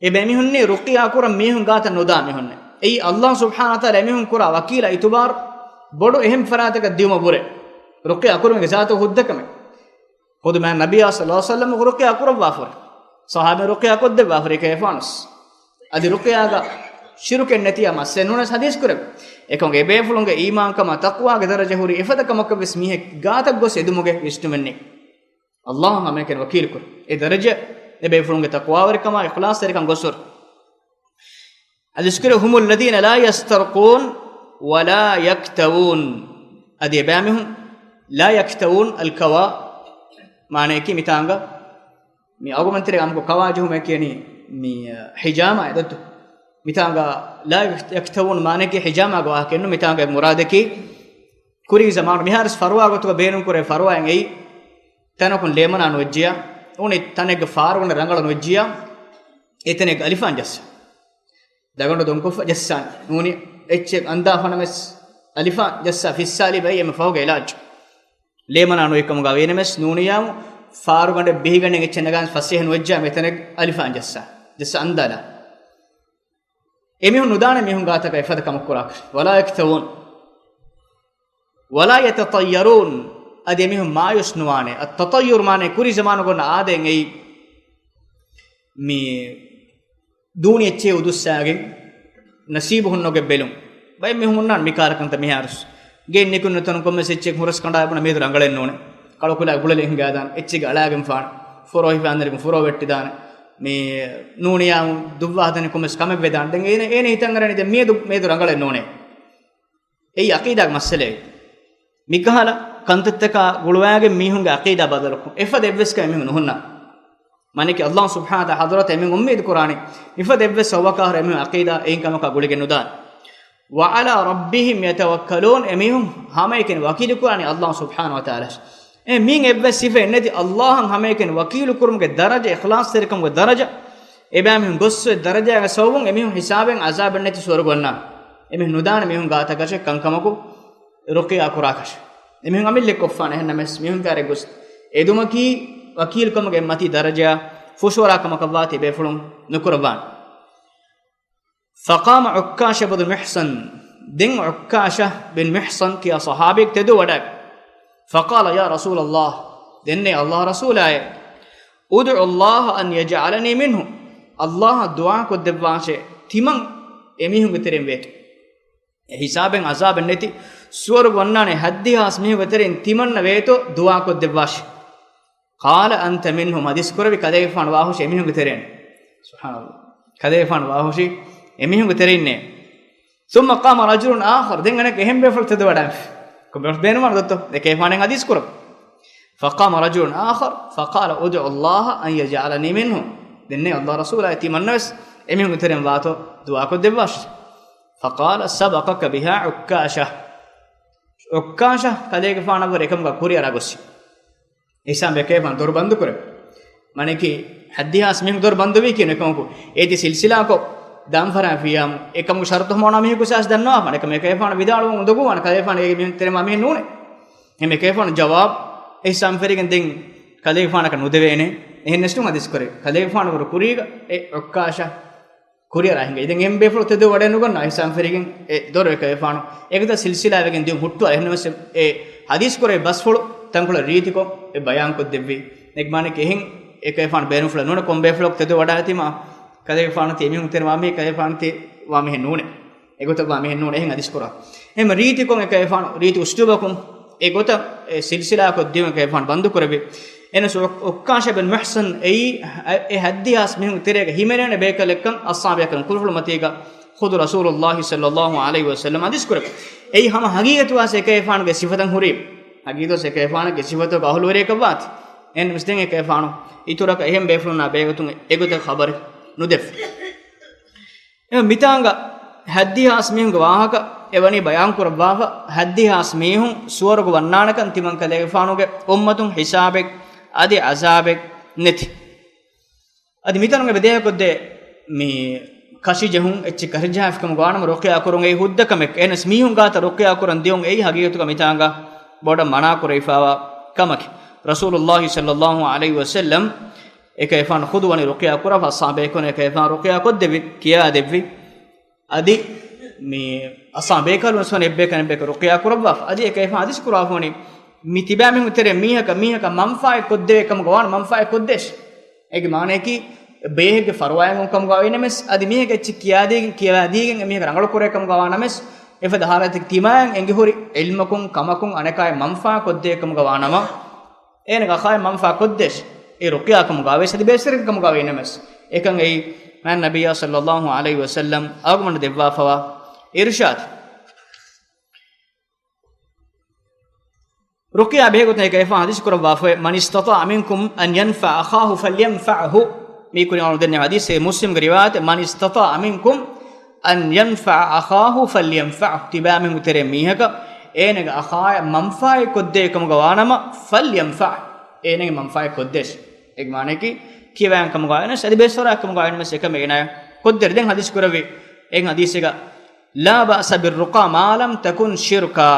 އެބައިމީހުންނީ ރުޤްޔާ ކުރަން މީހުން ގާތަށް ނުދާ މީހުންނޭ. އެއީ ﷲ ސުބްޙާނަހޫ ވަތަޢާލާ އެމީހުން ކުރާ ވަކީލާ އިތުބާރު ބޮޑު އެހެން ފަރާތަކަށް ދިޔުމަށްވުރެ. ރުޤްޔާ ކުރުމުގެ ޒާތު ހުއްދަ ކަމެއް. ޚުދު މާތް ނަބިއްޔާ ޞައްލަﷲ ޢަލައިހި ވަސައްލަމަ ރުޤްޔާ ކުރައްވާފަ ހުރި. ޞަޙާބީން ރުޤްޔާ ކޮށްދެއްވާފަ ހުރި އެކަލޭގެފާނުވެސް. އަދި ރުޤްޔާގަ ޝިރުކެއް ނެތިޔާ މައްސަލައެއް ނޫނަސް ޙަދީޘް ކުރެވި. އެކަމުގެ އެބޭފުޅުންގެ އީމާންކަމާ ތަޤްވާގެ ދަރަޖަ ހުރީ އެފަދަ ކަމަކަށްވެސް މީހެއް ގާތަށް ގޮސް އެދުމުގެ ވިސްނުމެއް ނެތް. ﷲ އަށް ހަމައެކަނި ވަކީލުކުރު. އެ ދަރަޖަ އެބޭފުޅުންގެ ތަޤްވާވެރިކަމާ އިޚްލާޞްތެރިކަން ގޮސް ހުރި. އަދި އިސްކުރެ، هم الذين لا يسترقون ولا يكتوون. އަދި އެބައިމީހުން، لا يكتوون، الكوى މާނައަކީ މިތާނގަ މި އަޅުގަނޑުމެން ތެރޭ އަމުކޮށް ކަވާ ޖެހުމޭ ކިޔަނީ މި، އަ، ޙިޖާމާ އެދޮއްތު. މިތާނގަ لا يكتوون މާނައަކީ ޙިޖާމާގެ ވާހަކައެއްނު. މިތާނގަ މުރާދަކީ ކުރީ ޒަމާނު މިހާރުސް ފަރުވާ ގޮތުގަ ބޭނުން ކުރޭ ފަރުވާއެއް އެއީ ތަނަކުން ލޭމަނާ ނުވެއްޖިޔާ، އުނި ތަނެއްގެ ފާރުގަނޑަށް ރަނގަޅަށް ނުވެއްޖިޔާ، އެތަނެއްގަ އަލިފާން ޖައްސާ. ދަގަނޑު ދޮންކޮށްފަ ޖައްސާނެ. ނޫނީ އެއްޗެއް އަންދާފަނަމެސް އަލިފާން ޖައްސާ ފިއްސާލީ ބައި އެންމެ ފަހުގެ އިލާޖު. ލޭމަނާ ނުވެ ކަމުގަ ވޭނަމެސް ނޫނިޔާމު ފާރުގަނޑެއް ބެހިގަނޑެއް އެއްޗެއް ނަގާން ފަސޭހަ ނުވެއްޖާ މެތަނެއް އަލިފާން ޖައްސާ. ޖައްސާ އަންދާލާ. އެމީހުން ނުދާނެ މީހުން ގާތަކަށް އެފަދަ ކަމަށް ކުރާކަށް. ولا يكتوون. ولا يتطيرون. އަދި އެމީހުން މާޔޫސް ނުވާނެ. އައްތަޠައްޔުރު މާނައީ ކުރީ ޒަމާނުގަ އޮންނަ އާދައެއް އެއީ މި ދޫނި އެއްޗެއް އުދުއްސާގެން ނަސީބު ހުންނަގެ ބެލުން. ބައެއް މީހުން އޮންނާނެ މި ކާރަކަންތައް މިހާރުސް. ގެއިން ނިކުން ނުތަނުން ކޮންމެސް އެއްޗެއް ހުރަސް ކަނޑާ ބުނަ މީދު ރަނގަޅެއް ނޫނޭ. ކަޅުކުލާ ގުޅެލި ހިނގާދާނެ. އެއްޗެއްގެ އަޅާގެން ފާނެ. ފުރޯ ހިފާންދެނިކު ފުރޯ ވެއްޓިދާނެ. މި ނޫނިޔާ ދުއްވާ ހަދަނިކު ކޮންމެސް ކަމެއް ވެދާނެ. ދެން އޭނަ، އޭނަ ހިތަށް އަރަނީ ދެން މިއަދު މީދު ރަނގަޅެއް ނޫނޭ. އެއީ އަޤީދާގެ މައްސަލައެއް. މިކަހަލަ ކަންތައްތަކާ ގުޅުވާގެން މީހުންގެ އަޤީދާ ބަދަލުކުން އެފަދަ އެއްވެސް ކަމެއް މީހުން ނުހުންނާނެ. މާނައަކީ ﷲ ސުބްޙާނަހޫ ވަތަޢާލާ ޙަޟްރަތަށް އެމީހުން އުއްމީދު ކުރާނީ މިފަދަ އެއްވެސް ސަބަބަކާ އަހަރު އެމީހުން ޢަޤީދާ އެއިން ކަމަކާ ގުޅިގެން ނުދާނެ. وعلى ربهم يتوكلون، އެމީހުން ހަމައެކަނި ވަކީލު ކުރާނީ ﷲ ސުބްޙާނަހޫ ވަތަޢާލާ. އެ މިއިން އެއްވެސް ސިފައެއް ނެތި ﷲ އަށް ހަމައެކަނި ވަކީލު ކުރުމުގެ ދަރަޖަ، އިޚްލާޞްތެރިކަމުގެ ދަރަޖަ، އެބައިމީހުން ގޮއްސު އެ ދަރަޖާގެ ސަބަބުން އެމީހުން ހިސާބެއް ޢަޒާބެއް ނެތި ސުވަރުގެ ވަންނާނެ. އެމީހުން ނުދާނެ މީހުން ގާތަކަށެއް ކަންކަމަކު، ރުޤިޔާ ކުރާކަށެއް. އެމީހުން އަމިއްލައަށް ކޮށްފާނެ. އެހެންނަމަވެސް މީހުން ކާރެއް ގޮސް އެދުމަކީ ވަކީލުކަމުގެ މަތީ ދަރަޖައާ ފުށުއަރާ ކަމަކަށްވާތީ ބޭފުޅުން ނުކުރައްވާނެ. فقام عكاشة بن محصن، ދެން ޢުއްކާޝަ ބިން މިޙްޞަން ކިޔާ ޞަޙާބީ ތެދު ވަޑައި، فقال يا رسول الله، ދެންނޭ ﷲ ރަސޫލާއޭ، ادع الله أن يجعلني منهم، ﷲ އަށް ދުޢާ ކޮށްދެއްވާށޭ ތިމަން އެމީހުންގެ ތެރެއިން ވޭތޯ. އެ ހިސާބެއް ޢަޒާބެއް ނެތި ސުވަރުގެ ވަންނާނެ ހަތްދިހާސް މީހުންގެ ތެރެއިން ތިމަންނަ ވޭތޯ ދުޢާ ކޮށްދެއްވާށޭ. قال أنت منهم، ހަދީސްކުރެއްވި ކަލޭގެފާނު ވާހުށީ އެމީހުންގެ ތެރެއިން. ސުބްޙާނަﷲ. ކަލޭގެފާނު ވާހުށީ އެމީހުންގެ ތެރެއިންނޭ. ثم قام رجل آخر، ދެން އަނެއް އެހެން ބޭފުޅެއް ތެދުވަޑައިފި. ކޮން ބޭފުޅެއް ބޭނުންވާނެ ދޯ؟ އެކަލޭގެފާނެއް ޙަދީޘް ކުރައްވަ. فقام رجل آخر فقال ادع الله أن يجعلني منهم، ދެންނޭ ﷲ ރަސޫލާއޭ ތިމަންނަވެސް އެމީހުންގެ ތެރެއިން ވާތޯ ދުޢާ ކޮށްދެއްވާށޭ. فقال سبقك بها عكاشة، ޢުއްކާޝަ ކަލޭގެފާނަށްވުރެ އެކަމުގަ ކުރިއަރާ ގޮއްސި. އެހިސާބެ އެކަލޭގެފާނު ދޮރު ބަންދު ކުރެއްވި. މާނައަކީ ހަތްދިހާސް މީހުން ދޮރު ބަންދުވީކީ ނު އެކަމަކު އޭތި ސިލްސިލާކޮށް ދާން ފަރާން ފިޔާމު އެކަމުގެ ޝަރުޠު ހަމަ އޮންނާ މީހަކު ސާސް ދަންނަވާފަ ނެކަމެ އެކަލޭގެފާނު ވިދާޅުވަމުން އުނދަގޫވާނެ ކަލޭގެފާނު އޭގެ މީހުން ތެރެއިން ވާ މީހެއް ނޫނޭ. އެހެން އެކަލޭގެފާނު ޖަވާބު އެހިސާބުން ފެށިގެން ދެން ކަލޭގެފާނަކަށް ނުދެވޭނެ. އެހެން ނެސްޓުން ޙަދީޘް ކުރޭ. ކަލޭގެފާނު ވުރެ ކުރީގަ އެ ޢުއްކާޝަ ކުރިއަރާ ހިނގައި. ދެން އެހެން ބޭފުޅު ތެދު ވަޑައެއް ނުގަންނަ އެހިސާބުން ފެށިގެން އެ ދޮރު އެކަލޭގެފާނު އެގޮތަށް ސިލްސިލާވެގެން ދިޔުން ހުއްޓުވާ. އެހެންނަމަވެސް އެ ޙަދީޘް ކުރެއްވި ބަސްފުޅު ތަންކޮޅެއް ރީތިކޮށް އެ ބަޔާން ކޮށްދެއްވި. އެ މާނައަކީ އެހެން އެކަލޭގެފާނު ބޭނުންފުޅެއް ނޫނޭ ކޮން ބޭފުޅަކު ތެދު ވަޑައިގަތީމާ ކަލޭގެފާނު ތި އެމީހުން ތެރެއިން ވާ މީހެއް ކަލޭގެފާނު ތި ވާ މީހެއް ނޫނޭ. އެގޮތަށް ވާ މީހެއް ނޫނޭ. އެހެން ޙަދީޘް ކުރާ. އެހެން ރީތިކޮށް އެކަލޭގެފާނު ރީތި އުސްލޫބަކުން އެގޮތަށް އެ ސިލްސިލާކޮށް ދިޔުން އެކަލޭގެފާނު ބަންދު ކުރެއްވި. އެހެނަސް ޢު-، ޢުއްކާޝަ ބިން މިޙްޞަން އެއީ އެ ހަތްދިހާސް މީހުންގެ ތެރޭގަ ހިމެނޭނެ ބޭކަލެއްކަން އަޞްޙާބު ބޭކަލުން ކުރުފުޅު މަތީގަ ޚުދު ރަސޫލުﷲ ޞައްލަﷲ ޢަލައިހި ވަސައްލަމް ޙަދީޘް ކުރެއްވި. އެއީ ހަމަ ޙަޤީޤަތު ވާސް އެކަލޭގެފާނުގެ ސިފަތައް ހުރީ. ޙަޤީޤަތު ވާސް އެކަލޭގެފާނުގެ ސިފަތަކުގެ އަހުލުވެރިޔަކަށް ވާތީ. އެހެންނަމަވެސް ދެން އެކަލޭގެފާނު އިތުރަކަށް އެހެން ބޭފުޅުންނާ ބެހޭގޮތުން އެގޮތަށް ޚަބަރެއް ނުދެއްވި. އެ މިތާނގަ ހަތްދިހާސް މީހުންގެ ވާހަކަ އެވަނީ ބަޔާން ކުރައްވާފަ، ހަތްދިހާސް މީހުން ސުވަރުގެ ވަންނާނެކަން ތިމަން ކަލޭގެފާނުގެ އުއްމަތުން ހިސާބެއް އަދި ޢަޒާބެއް ނެތި. އަދި މިތަނުގެ ބެދޭހަކޮށްދޭ މި ކަށި ޖެހުން އެއްޗެއް ކަށިޖަހާފިކަމުގެ ވާނަމަ ރުޤިޔާ ކުރުން އެއީ ހުއްދަ ކަމެއް. އެހެނަސް މީހުން ގާތަށް ރުޤިޔާ ކުރަން ދިޔުން އެއީ ހަގީގަތުގަ މިތާނގަ ބޮޑަށް މަނާ ކުރެވިފާވާ ކަމަކީ. ރަސޫލުﷲ ޞައްލަﷲ ޢަލައިހި ވަސައްލަމް އެކަލޭގެފާނު ޚުދު ވަނީ ރުޤިޔާ ކުރާފަ، އަޞްޙާބު ބޭކަލުން އެކަލޭގެފާނަށް ރުޤިޔާ ކޮށްދެއްވި، ކިޔާދެއްވި. އަދި މި އަޞްޙާބު ބޭކަލުން ވެސް ވަނީ އެއްބޭކަލުން އެއްބޭކަލަށް ރުޤިޔާ ކުރައްވާފަ. އަދި އެކަލޭގެފާނު ޙަދީޘް ކުރާފަ ވަނީ މި ތިބާ މީހުން ތެރޭ މީހަކަށް މީހަކަށް މަންފާއެއް ކޮށްދެވޭ ކަމުގަ ވާނަމަ މަންފާއެއް ކޮށްދޭށޭ. އޭގެ މާނައަކީ ބޭހެއްގެ ފަރުވާއެއް ކަމުގަ ވީނަމަވެސް އަދި މީހަކަށް އެއްޗެއް ކިޔާދީގެން ކިޔަވާދީގެން އެމީހަކަށް ރަނގަޅު ކުރޭ ކަމުގަ ވާނަމަވެސް އެފަދަ ޙާލަތަކީ ތިމާއަށް އެނގިހުރި ޢިލްމަކުން ކަމަކުން އަނެކާއަށް މަންފާ ކޮށްދޭ ކަމުގަ ވާނަމަ އޭނަގެ އަޚާއަށް މަންފާ ކޮށްދޭށޭ. އެ ރުޤިޔާ ކަމުގަ ވެސް އަދި ބޭސްވެރި ކަމުގަ ވީނަމަވެސް. އެކަން އެއީ މާތް ނަބިއްޔާ ޞައްލަﷲ ޢަލައިހި ވަސައްލަމް އަޅުގަނޑު ދެއްވާފަވާ އިރުޝާދު. ރުޤިޔާ ބެހޭގޮތުން އެކަލޭގެފާނު ޙަދީޘް ކުރައްވާފައި، من استطاع منكم أن ينفع أخاه فلينفعه. މީ ކުރިން އަޅުގަނޑު ދެންނެވި ޙަދީޘެއް މުސްލިމްގެ ރިވާޔަތެއް، من استطاع منكم أن ينفع أخاه فلينفعه. ތިބާމީހުންގެ ތެރޭ މީހަކަށް އޭނަގެ އަޚާއަށް މަންފާއެއް ކޮށްދޭ ކަމުގަ ވާނަމަ، فلينفعه، އޭނަގެ މަންފާއެއް ކޮށްދޭށޭ. އޭގެ މާނައަކީ ކިޔަވާ ކަމުގަ ވާނަމަވެސް އަދި ބޭސްވެރި ކަމުގަ ވާނަމަވެސް އެކަމެއް އޭނައަށް ކޮށްދޭށޭ. ދެން ޙަދީޘް ކުރެއްވި އެއް ޙަދީޘެއްގަ لا بأس بالرقى ما لم تكن شركا.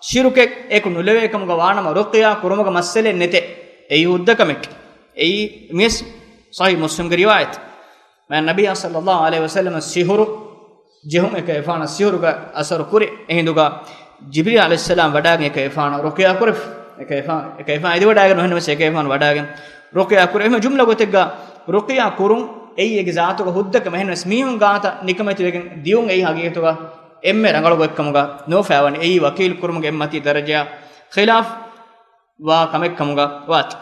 ޝިރުކެއް އެކު ނުލެވޭ ކަމުގަ ވާނަމަ ރުޤިޔާ ކުރުމުގަ މައްސަލައެއް ނެތޭ. އެއީ ހުއްދަ ކަމެއް. އެއީ މިޔަސް ޞަޙީޙު މުސްލިމްގެ ރިވާޔަތެއް. މާތް ނަބިއްޔާ ޞައްލަﷲ ޢަލައިހި ވަސައްލަމަ ސިހުރު ޖެހުން އެކަލޭގެފާނަށް ސިހުރުގެ އަސަރު ކުރި. އެހިނދުގަ ޖިބްރީލް ޢަލައިހިއްސަލާމް ވަޑައިގެން އެކަލޭގެފާނަށް ރުޤިޔާ ކުރެފަ. އެކަލޭގެފާނު، އެކަލޭގެފާނު އެދިވަޑައިގެން ނުހެންނަމަވެސް އެކަލޭގެފާނު ވަޑައިގެން ރުޤިޔާ ކުރެ. އެހެން ޖުމްލަ ގޮތެއްގަ ރުޤިޔާ ކުރުން އެއީ އޭގެ ޒާތުގަ ހުއްދަ ކަމެއް. އެހެންނަމަވެސް މީހުން ގާތަށް ނިކަމެތިވެގެން ދިޔުން އެއީ ހަގީގަތުގަ އެންމެ ރަނގަޅު ގޮތްކަމުގަ ނޯފާވަނީ. އެއީ ވަކީލު ކުރުމުގެ އެއްމަތީ ދަރަޖަޔާ ޚިލާފް ވާ ކަމެއް ކަމުގަ ވާތީ.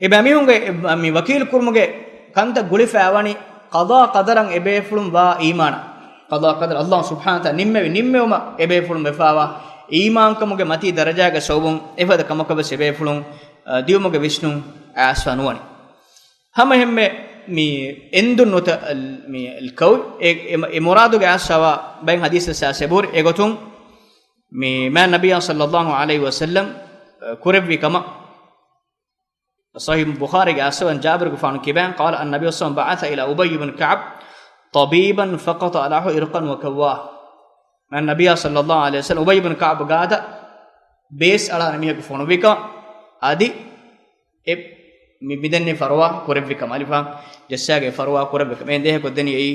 އެބައިމީހުންގެ މި ވަކީލު ކުރުމުގެ ކަންތައް ގުޅިފައިވަނީ ޤަޟާ ޤަދަރަށް އެބޭފުޅުން ވާ އީމާނަށް. ޤަޟާ ޤަދަރު ﷲ ސުބްޙާނަހޫ ވަތަޢާލާ ނިންމެވި ނިންމެވުމަށް އެބޭފުޅުން ވެފައިވާ އީމާންކަމުގެ މަތީ ދަރަޖާގެ ސަބަބުން އެފަދަ ކަމަކަށް ވެސް އެބޭފުޅުން، އަ، ދިޔުމުގެ ވިސްނުން އައިސްފަ ނުވަނީ. ހަމަ އެހެންމެ މި އެނދުން ނުތަ، މި އަލްކައު، އެ، އެ، އެ މުރާދުގެ އަސް ހަވާ ބައެއް ޙަދީޘް އަސް އެބުރި. އެގޮތުން މި މާ ނަބިއްޔާ ޞައްލައްލާހު ޢަލައިހި ވަސައްލަމް ކުރެއްވި ކަމަށް ޞަޙީޙު ބުޚާރީގެ އަސް ވަން ޖާބިރުގެފާނު ކިބައިން، قال النبي صلى الله عليه وسلم بعث إلى أبي بن كعب طبيبا فقطع له عرقا وكواه. މާ ނަބިއްޔާ ޞައްލައްލާހު ޢަލައިހި ވަސައްލަމް އުބައްޔު ބިން ކަޢުބު ގާތަށް ބޭސް އަޅާނެ މީހަކު ފޮނުއްވިކަން އަދި އެ މި، މިދެންނެ ފަރުވާ ކުރެއްވިކަމަށް، އަލިފާން ޖައްސާގެ ފަރުވާ ކުރެއްވިކަމަށް. އެ ދޭހަކޮށްދެނީ އެއީ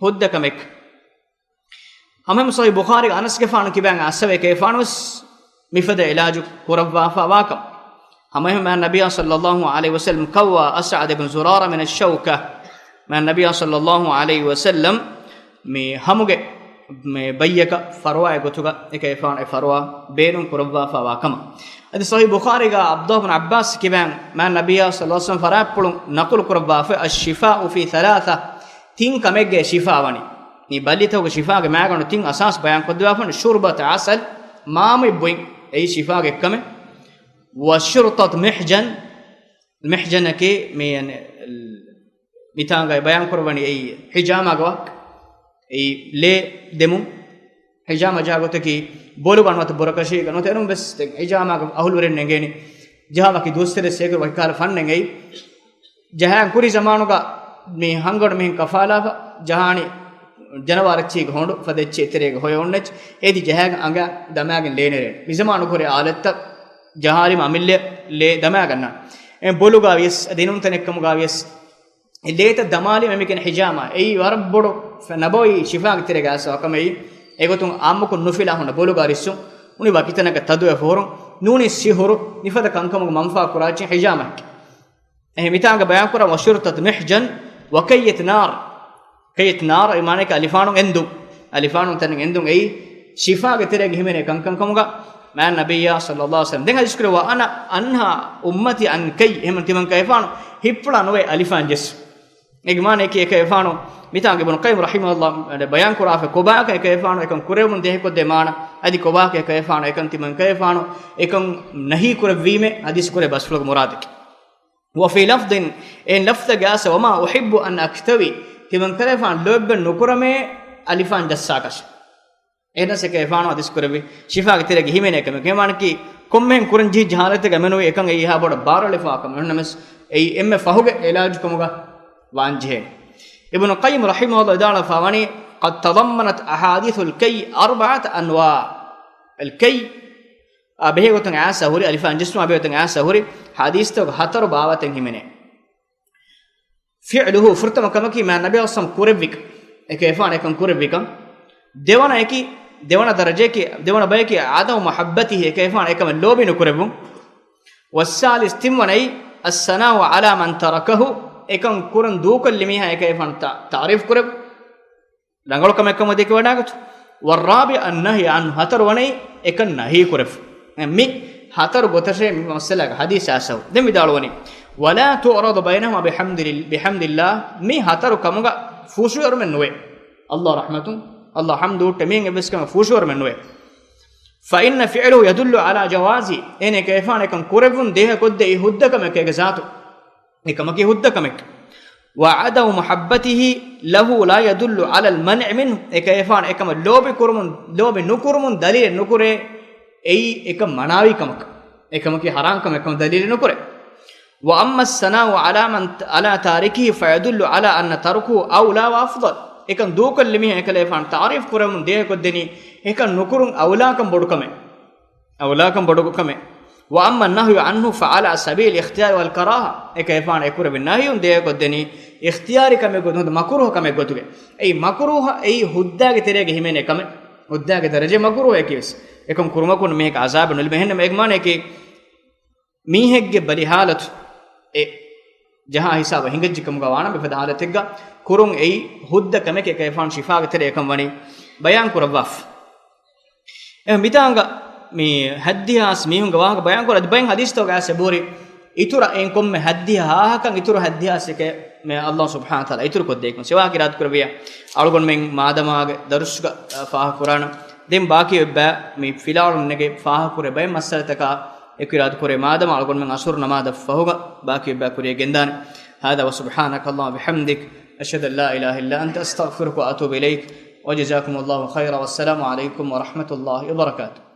ހުއްދަ ކަމެއް. ހަމަ ޞަޙީޙު ބުޚާރީގެ އަނަސްގެފާނު ކިބައިން އައްސަވެ އެކޭފާނުވެސް މިފަދަ އިލާޖު ކުރައްވާފަ ވާކަން. ހަމައެހެން މާ ނަބިއްޔާ ޞައްލައްލާހު ޢަލައިހި ވަސައްލަމް كوى أسعد بن زرارة من الشوكة. މާ ނަބިއްޔާ ޞައްލައްލާހު ޢަލައިހި ވަސައްލަމް މި ހަމުގެ މި ބައްޔަކަށް ފަރުވާއެއް ގޮތުގަ އެކޭފާނު އެ ފަރުވާ ބޭނުން ކުރައްވާފަ ވާކަމަށް. އަދި ޞަޙީޙު ބުޚާރީގަ ޢަބްދުﷲ ބިން ޢައްބާސް ކިބައިން މާ ނަބިއްޔާ ޞައްލައްލާހު ޢަލައިހި ވަސައްލަމް ފަރާތްޕުޅުން ނަޤުލު ކުރައްވާފަ، الشفاء في ثلاثة، ތިން ކަމެއްގައި ޝިފާ ވަނީ. މި ބައްލިތަކުގެ ޝިފާގެ މައިގަނޑު ތިން އަސާސް ބަޔާން ކޮށްދެވާފަ ވަނީ، ޝުރްބަތަ ޢަސަލް، މާމައި ބުއިން، އެއީ ޝިފާގެ އެއްކަމެއް. ވަޝުރްތަތު މިޙްޖަން، މިޙްޖަނަކީ މި، މިތާނގައި ބަޔާން ކުރައްވަނީ އެއީ ޙިޖާމާގެ ވާހަކަ. އެއީ ލޭ ދެމުން. ޙިޖާމާ ޖަހާ ގޮތަކީ ބޮލުގަ ނުވަތަ ބުރަކަށީގަ ނުވަތަ އެރުން ވެސް ދެން ޙިޖާމާގެ އަހުލުވެރިން އެނގޭނީ. ޖަހާ ވަކި ދުވަސްވަރެއް ސޭކުރު ވަކި ކަހަލަ ފަންނެއް އެއީ. ޖަހާ ކުރި ޒަމާނުގަ މި ހަންގަޑު މިހެން ކަފާލާފަ ޖަހާނީ ޖަނަވާރެއްޗީގެ ހޮނޑު ފަދައެއްޗެއް ތެރޭގަ ހޮޔަށް އޮންނައްޗެއް. އޭދި ޖަހާގެން އަނގަ ދަމާގެން ލޭނެރޭނެ. މިޒަމާނު ކުރި އާލަތްތައް ޖަހާލީމަ އަމިއްލަ ލޭ ދަމާގަންނާނެ. އެ ބޮލުގަ ވިޔަސް އަދި ނޫން ތަނެއްކަމުގަ ވިޔަސް އެ ލޭތައް ދަމާލީމަ އެމިކެން ޙިޖާމާ. އެއީ ވަރަށް ބޮޑު ނަބަވީ ޝިފާގެ ތެރޭގަ އައިސް ކަމެއް. އެގޮތުން އާއްމުކޮށް ނުފިލާ ހުންނަ ބޮލުގަ ރިއްސުން އުނި ވަކިތަނަކަށް ތަދުވެފަ ހުރުން ނޫނީ ސިހުރު މިފަދަ ކަންކަމުގެ މަންފާ ކުރާ އެއްޗެއް ޙިޖާމާ. އެހެން މިތާނގަ ބަޔާންކުރަން ވަޝުރްތަތު މިޙްޖަން ވަކައްޔަތު ނާރް. ކައްޔަތު ނާރް އެ މާނައަކީ އަލިފާނު އެންދުން. އަލިފާނު ތަނެއް އެންދުން އެއީ ޝިފާގެ ތެރޭގަ ހިމެނޭ ކަންކަން ކަމުގަ މާ ނަބިއްޔާ ޞައްލައްލާހު ޢަލައިހި ވަސައްލަމް. ދެން ޙަދީޘް ކުރެއްވި، وأنا أنهى أمتي عن كي، އެހެން ތިމަން ކައިފާނު ހިއްޕުޅާ ނުވޭ އަލިފާން ޖެއްސުން. އޭގެ މާނައަކީ އެކައިފާނު މިތާނގަ އިބްނު ޤައްޔިމް ރަޙިމަހުﷲ ބަޔާން ކުރާފަ ކޮބާކަ އެކައިފާނު އެކަން ކުރެވުން ދޭހަކޮށްދޭ މާނަ އަދި ކޮބާކަ އެކައިފާނު އެކަން ތިމަން ކައިފާނު އެކަން ނަހީ ކުރެއްވީމޭ ޙަދީޘް ކުރޭ ބަސްފުޅުގެ މުރާދަކީ. وفي لفظ، އެ ލަފްޒަކީ، وما أحب أن أكتوي، ތިމަން ކަލޭފާން ލޯތްބެއް ނުކުރަމޭ އަލިފާން ޖައްސާކަށެއް. އެހެނަސް އެކަލޭފާނު ޙަދީޘް ކުރެއްވި ޝިފާގެ ތެރޭގަ ހިމެނޭ ކަމެއް. އެމާނަކީ ކޮންމެހެން ކުރަން ޖެހިއްޖެ ޙާލަތެއްގަ މެނުވީ އެކަން އެއީ އެހާ ބޮޑަށް ބާރުއެޅިފަ ކަމެއް. އެހެންނަމަވެސް އެއީ އެންމެ ފަހުގެ އިލާޖު ކަމުގަ ވާންޖެހޭނެ. އިބްނު ޤައްޔިމް ރަޙިމަހުﷲ ވިދާޅުވެފަ ވަނީ، قد تضمنت أحاديث الكي أربعة أنواع. އަލްކައްޔު އާ ބެހޭގޮތުން އައިސް ހުރި، އަލިފާން ޖެއްސުމާ ބެހޭގޮތުން އައިސް ހުރި ޙަދީޘްތަކުގެ ހަތަރު ބާވަތެއް ހިމެނޭ. فعله، ފުރަތަމަ ކަމަކީ މާ ނަބީ ސައްލަމް ކުރެއްވިކަން، އެކަލޭފާނު އެކަން ކުރެއްވިކަން. ދެވަނައަކީ، ދެވަނަ ދަރަޖައަކީ، ދެވަނަ ބަޔަކީ عدم محبته، އެކަލޭފާނު އެކަމެއް ލޯބި ނުކުރެއްވުން. والثالث، ތިންވަނައީ، الثناء على من تركه، އެކަން ކުރަން ދޫކޮށްލި މީހާ އެކަލޭފާނު ތަ-، ތަޢުރީފު ކުރެއްވުން. ރަނގަޅު ކަމެއް ކަމަށް ދެކިވަޑާގަތު. والرابع النهي عنه، ހަތަރު ވަނައީ އެކަން ނަހީ ކުރެފު. މި ހަތަރު ގޮތަށޭ މި މައްސަލާގެ ޙަދީޘް އައިސް ހުރި. ދެން ވިދާޅުވަނީ، ولا تعرض بينهما بحمد، بحمد الله، މި ހަތަރު ކަމުގަ ފޫށުއެރުމެއް ނުވޭ. ﷲ ރަޙްމަތުން، ﷲ ޙަމްދު ހުއްޓޭ، މިހެން އެއްވެސް ކަމެއް ފޫށުއެރުމެއް ނުވޭ. فإن فعله يدل على جواز، އޭނަ އެކަލޭފާނު އެކަން ކުރެއްވުން ދޭހަކޮށްދޭ ހުއްދަ ކަމެކޭ އޭގެ ޒާތު. އެކަމަކީ ހުއްދަ ކަމެއް. وعدم محبته له لا يدل على المنع منه، އެކަލޭފާނު އެކަމަށް ލޯބި ކުރުމުން، ލޯބި ނުކުރުމުން ދަލީލެއް ނުކުރޭ، އެއީ އެކަން މަނާވީ ކަމަކަށް. އެކަމަކީ ޙަރާން ކަމެއް ކަމަށް ދަލީލެއް ނުކުރޭ. وأما الثناء على من، على تاركه فيدل على أن تركه أولى وأفضل. އެކަން ދޫކޮށްލި މީހާ އެކަލޭފާނު ތަޢުރީފު ކުރަމުން ދޭހަކޮށްދެނީ، އެކަން ނުކުރުން އައުލާކަން ބޮޑު ކަމެއް. އައުލާކަން ބޮޑު ކަމެއް. وأما النهي عنه فعلى سبيل الاختيار والكراهة. އެކަލޭފާނު އެކުރެވި ނަހްޔުން ދޭހަކޮށްދެނީ އިޚްތިޔާރީ ކަމެއް ގޮތުން، މަކުރޫހަ ކަމެއް ގޮތުގަ. އެއީ މަކުރޫހަ، އެއީ ހުއްދައިގެ ތެރޭގަ ހިމެނޭ ކަމެއް. ހުއްދައިގެ ދަރަޖައެއް މަކުރޫހައަކީވެސް. އެކަން ކުރުމަކުން މީހެއްގެ ޢަޒާބެއް ނުލިބޭ. އެހެންނަމަ އޭގެ މާނައަކީ، މީހެއްގެ ބަލި ޙާލަތު އެ ޖަހާ ހިސާބަށް ހިނގައްޖެ ކަމުގަ ވާނަމަ، މިފަދަ ޙާލަތެއްގަ ކުރުން އެއީ ހުއްދަ ކަމެކޭ، އެކަލޭފާނު ޝިފާގެ ތެރޭ އެކަން ވަނީ ބަޔާން ކުރައްވާފަ. އެ މިތާނގަ މި ހައްދިހާ އަސް މީހުންގެ ވާހަކަ ބަޔާން ކުރާ، އަދި ބައެއް ޙަދީޘްތަކުގަ އައިސް އެބަހުރި، އިތުރަށް އެން ކޮންމެ ހައްދިހާ ހާހަކަން އިތުރު ހައްދިހާ އަސް އެކޭ މި ﷲ ސުބްޙާނަހޫ ވަތަޢާލާ އިތުރު ކޮށްދޭކަން. ސިވާކީ އިރާދަ ކުރެއްވިޔާ، އަޅުގަނޑުމެން މާދަމާގެ ދަރުސްގަ، އަ، ފާހަގަ ކުރާނަން. ދެން ބާކީ އޮތް ބައި މި ފިލާވަޅުން ނެގެ ފާހަގަ ކުރޭ ބައެއް މައްސަލަތަކާ އެކު އިރާދަ ކުރޭ، މާދަމާ އަޅުގަނޑުމެން ޢަޞުރު ނަމާދަށް ފަހުގަ ބާކީ އޮތް ބައި ކުރިޔަށް ގެންދާނެ. هذا وسبحانك اللهم وبحمدك، أشهد أن لا إله إلا أنت، أستغفرك وأتوب إليك. وجزاكم الله خيرا، والسلام عليكم ورحمة الله وبركاته.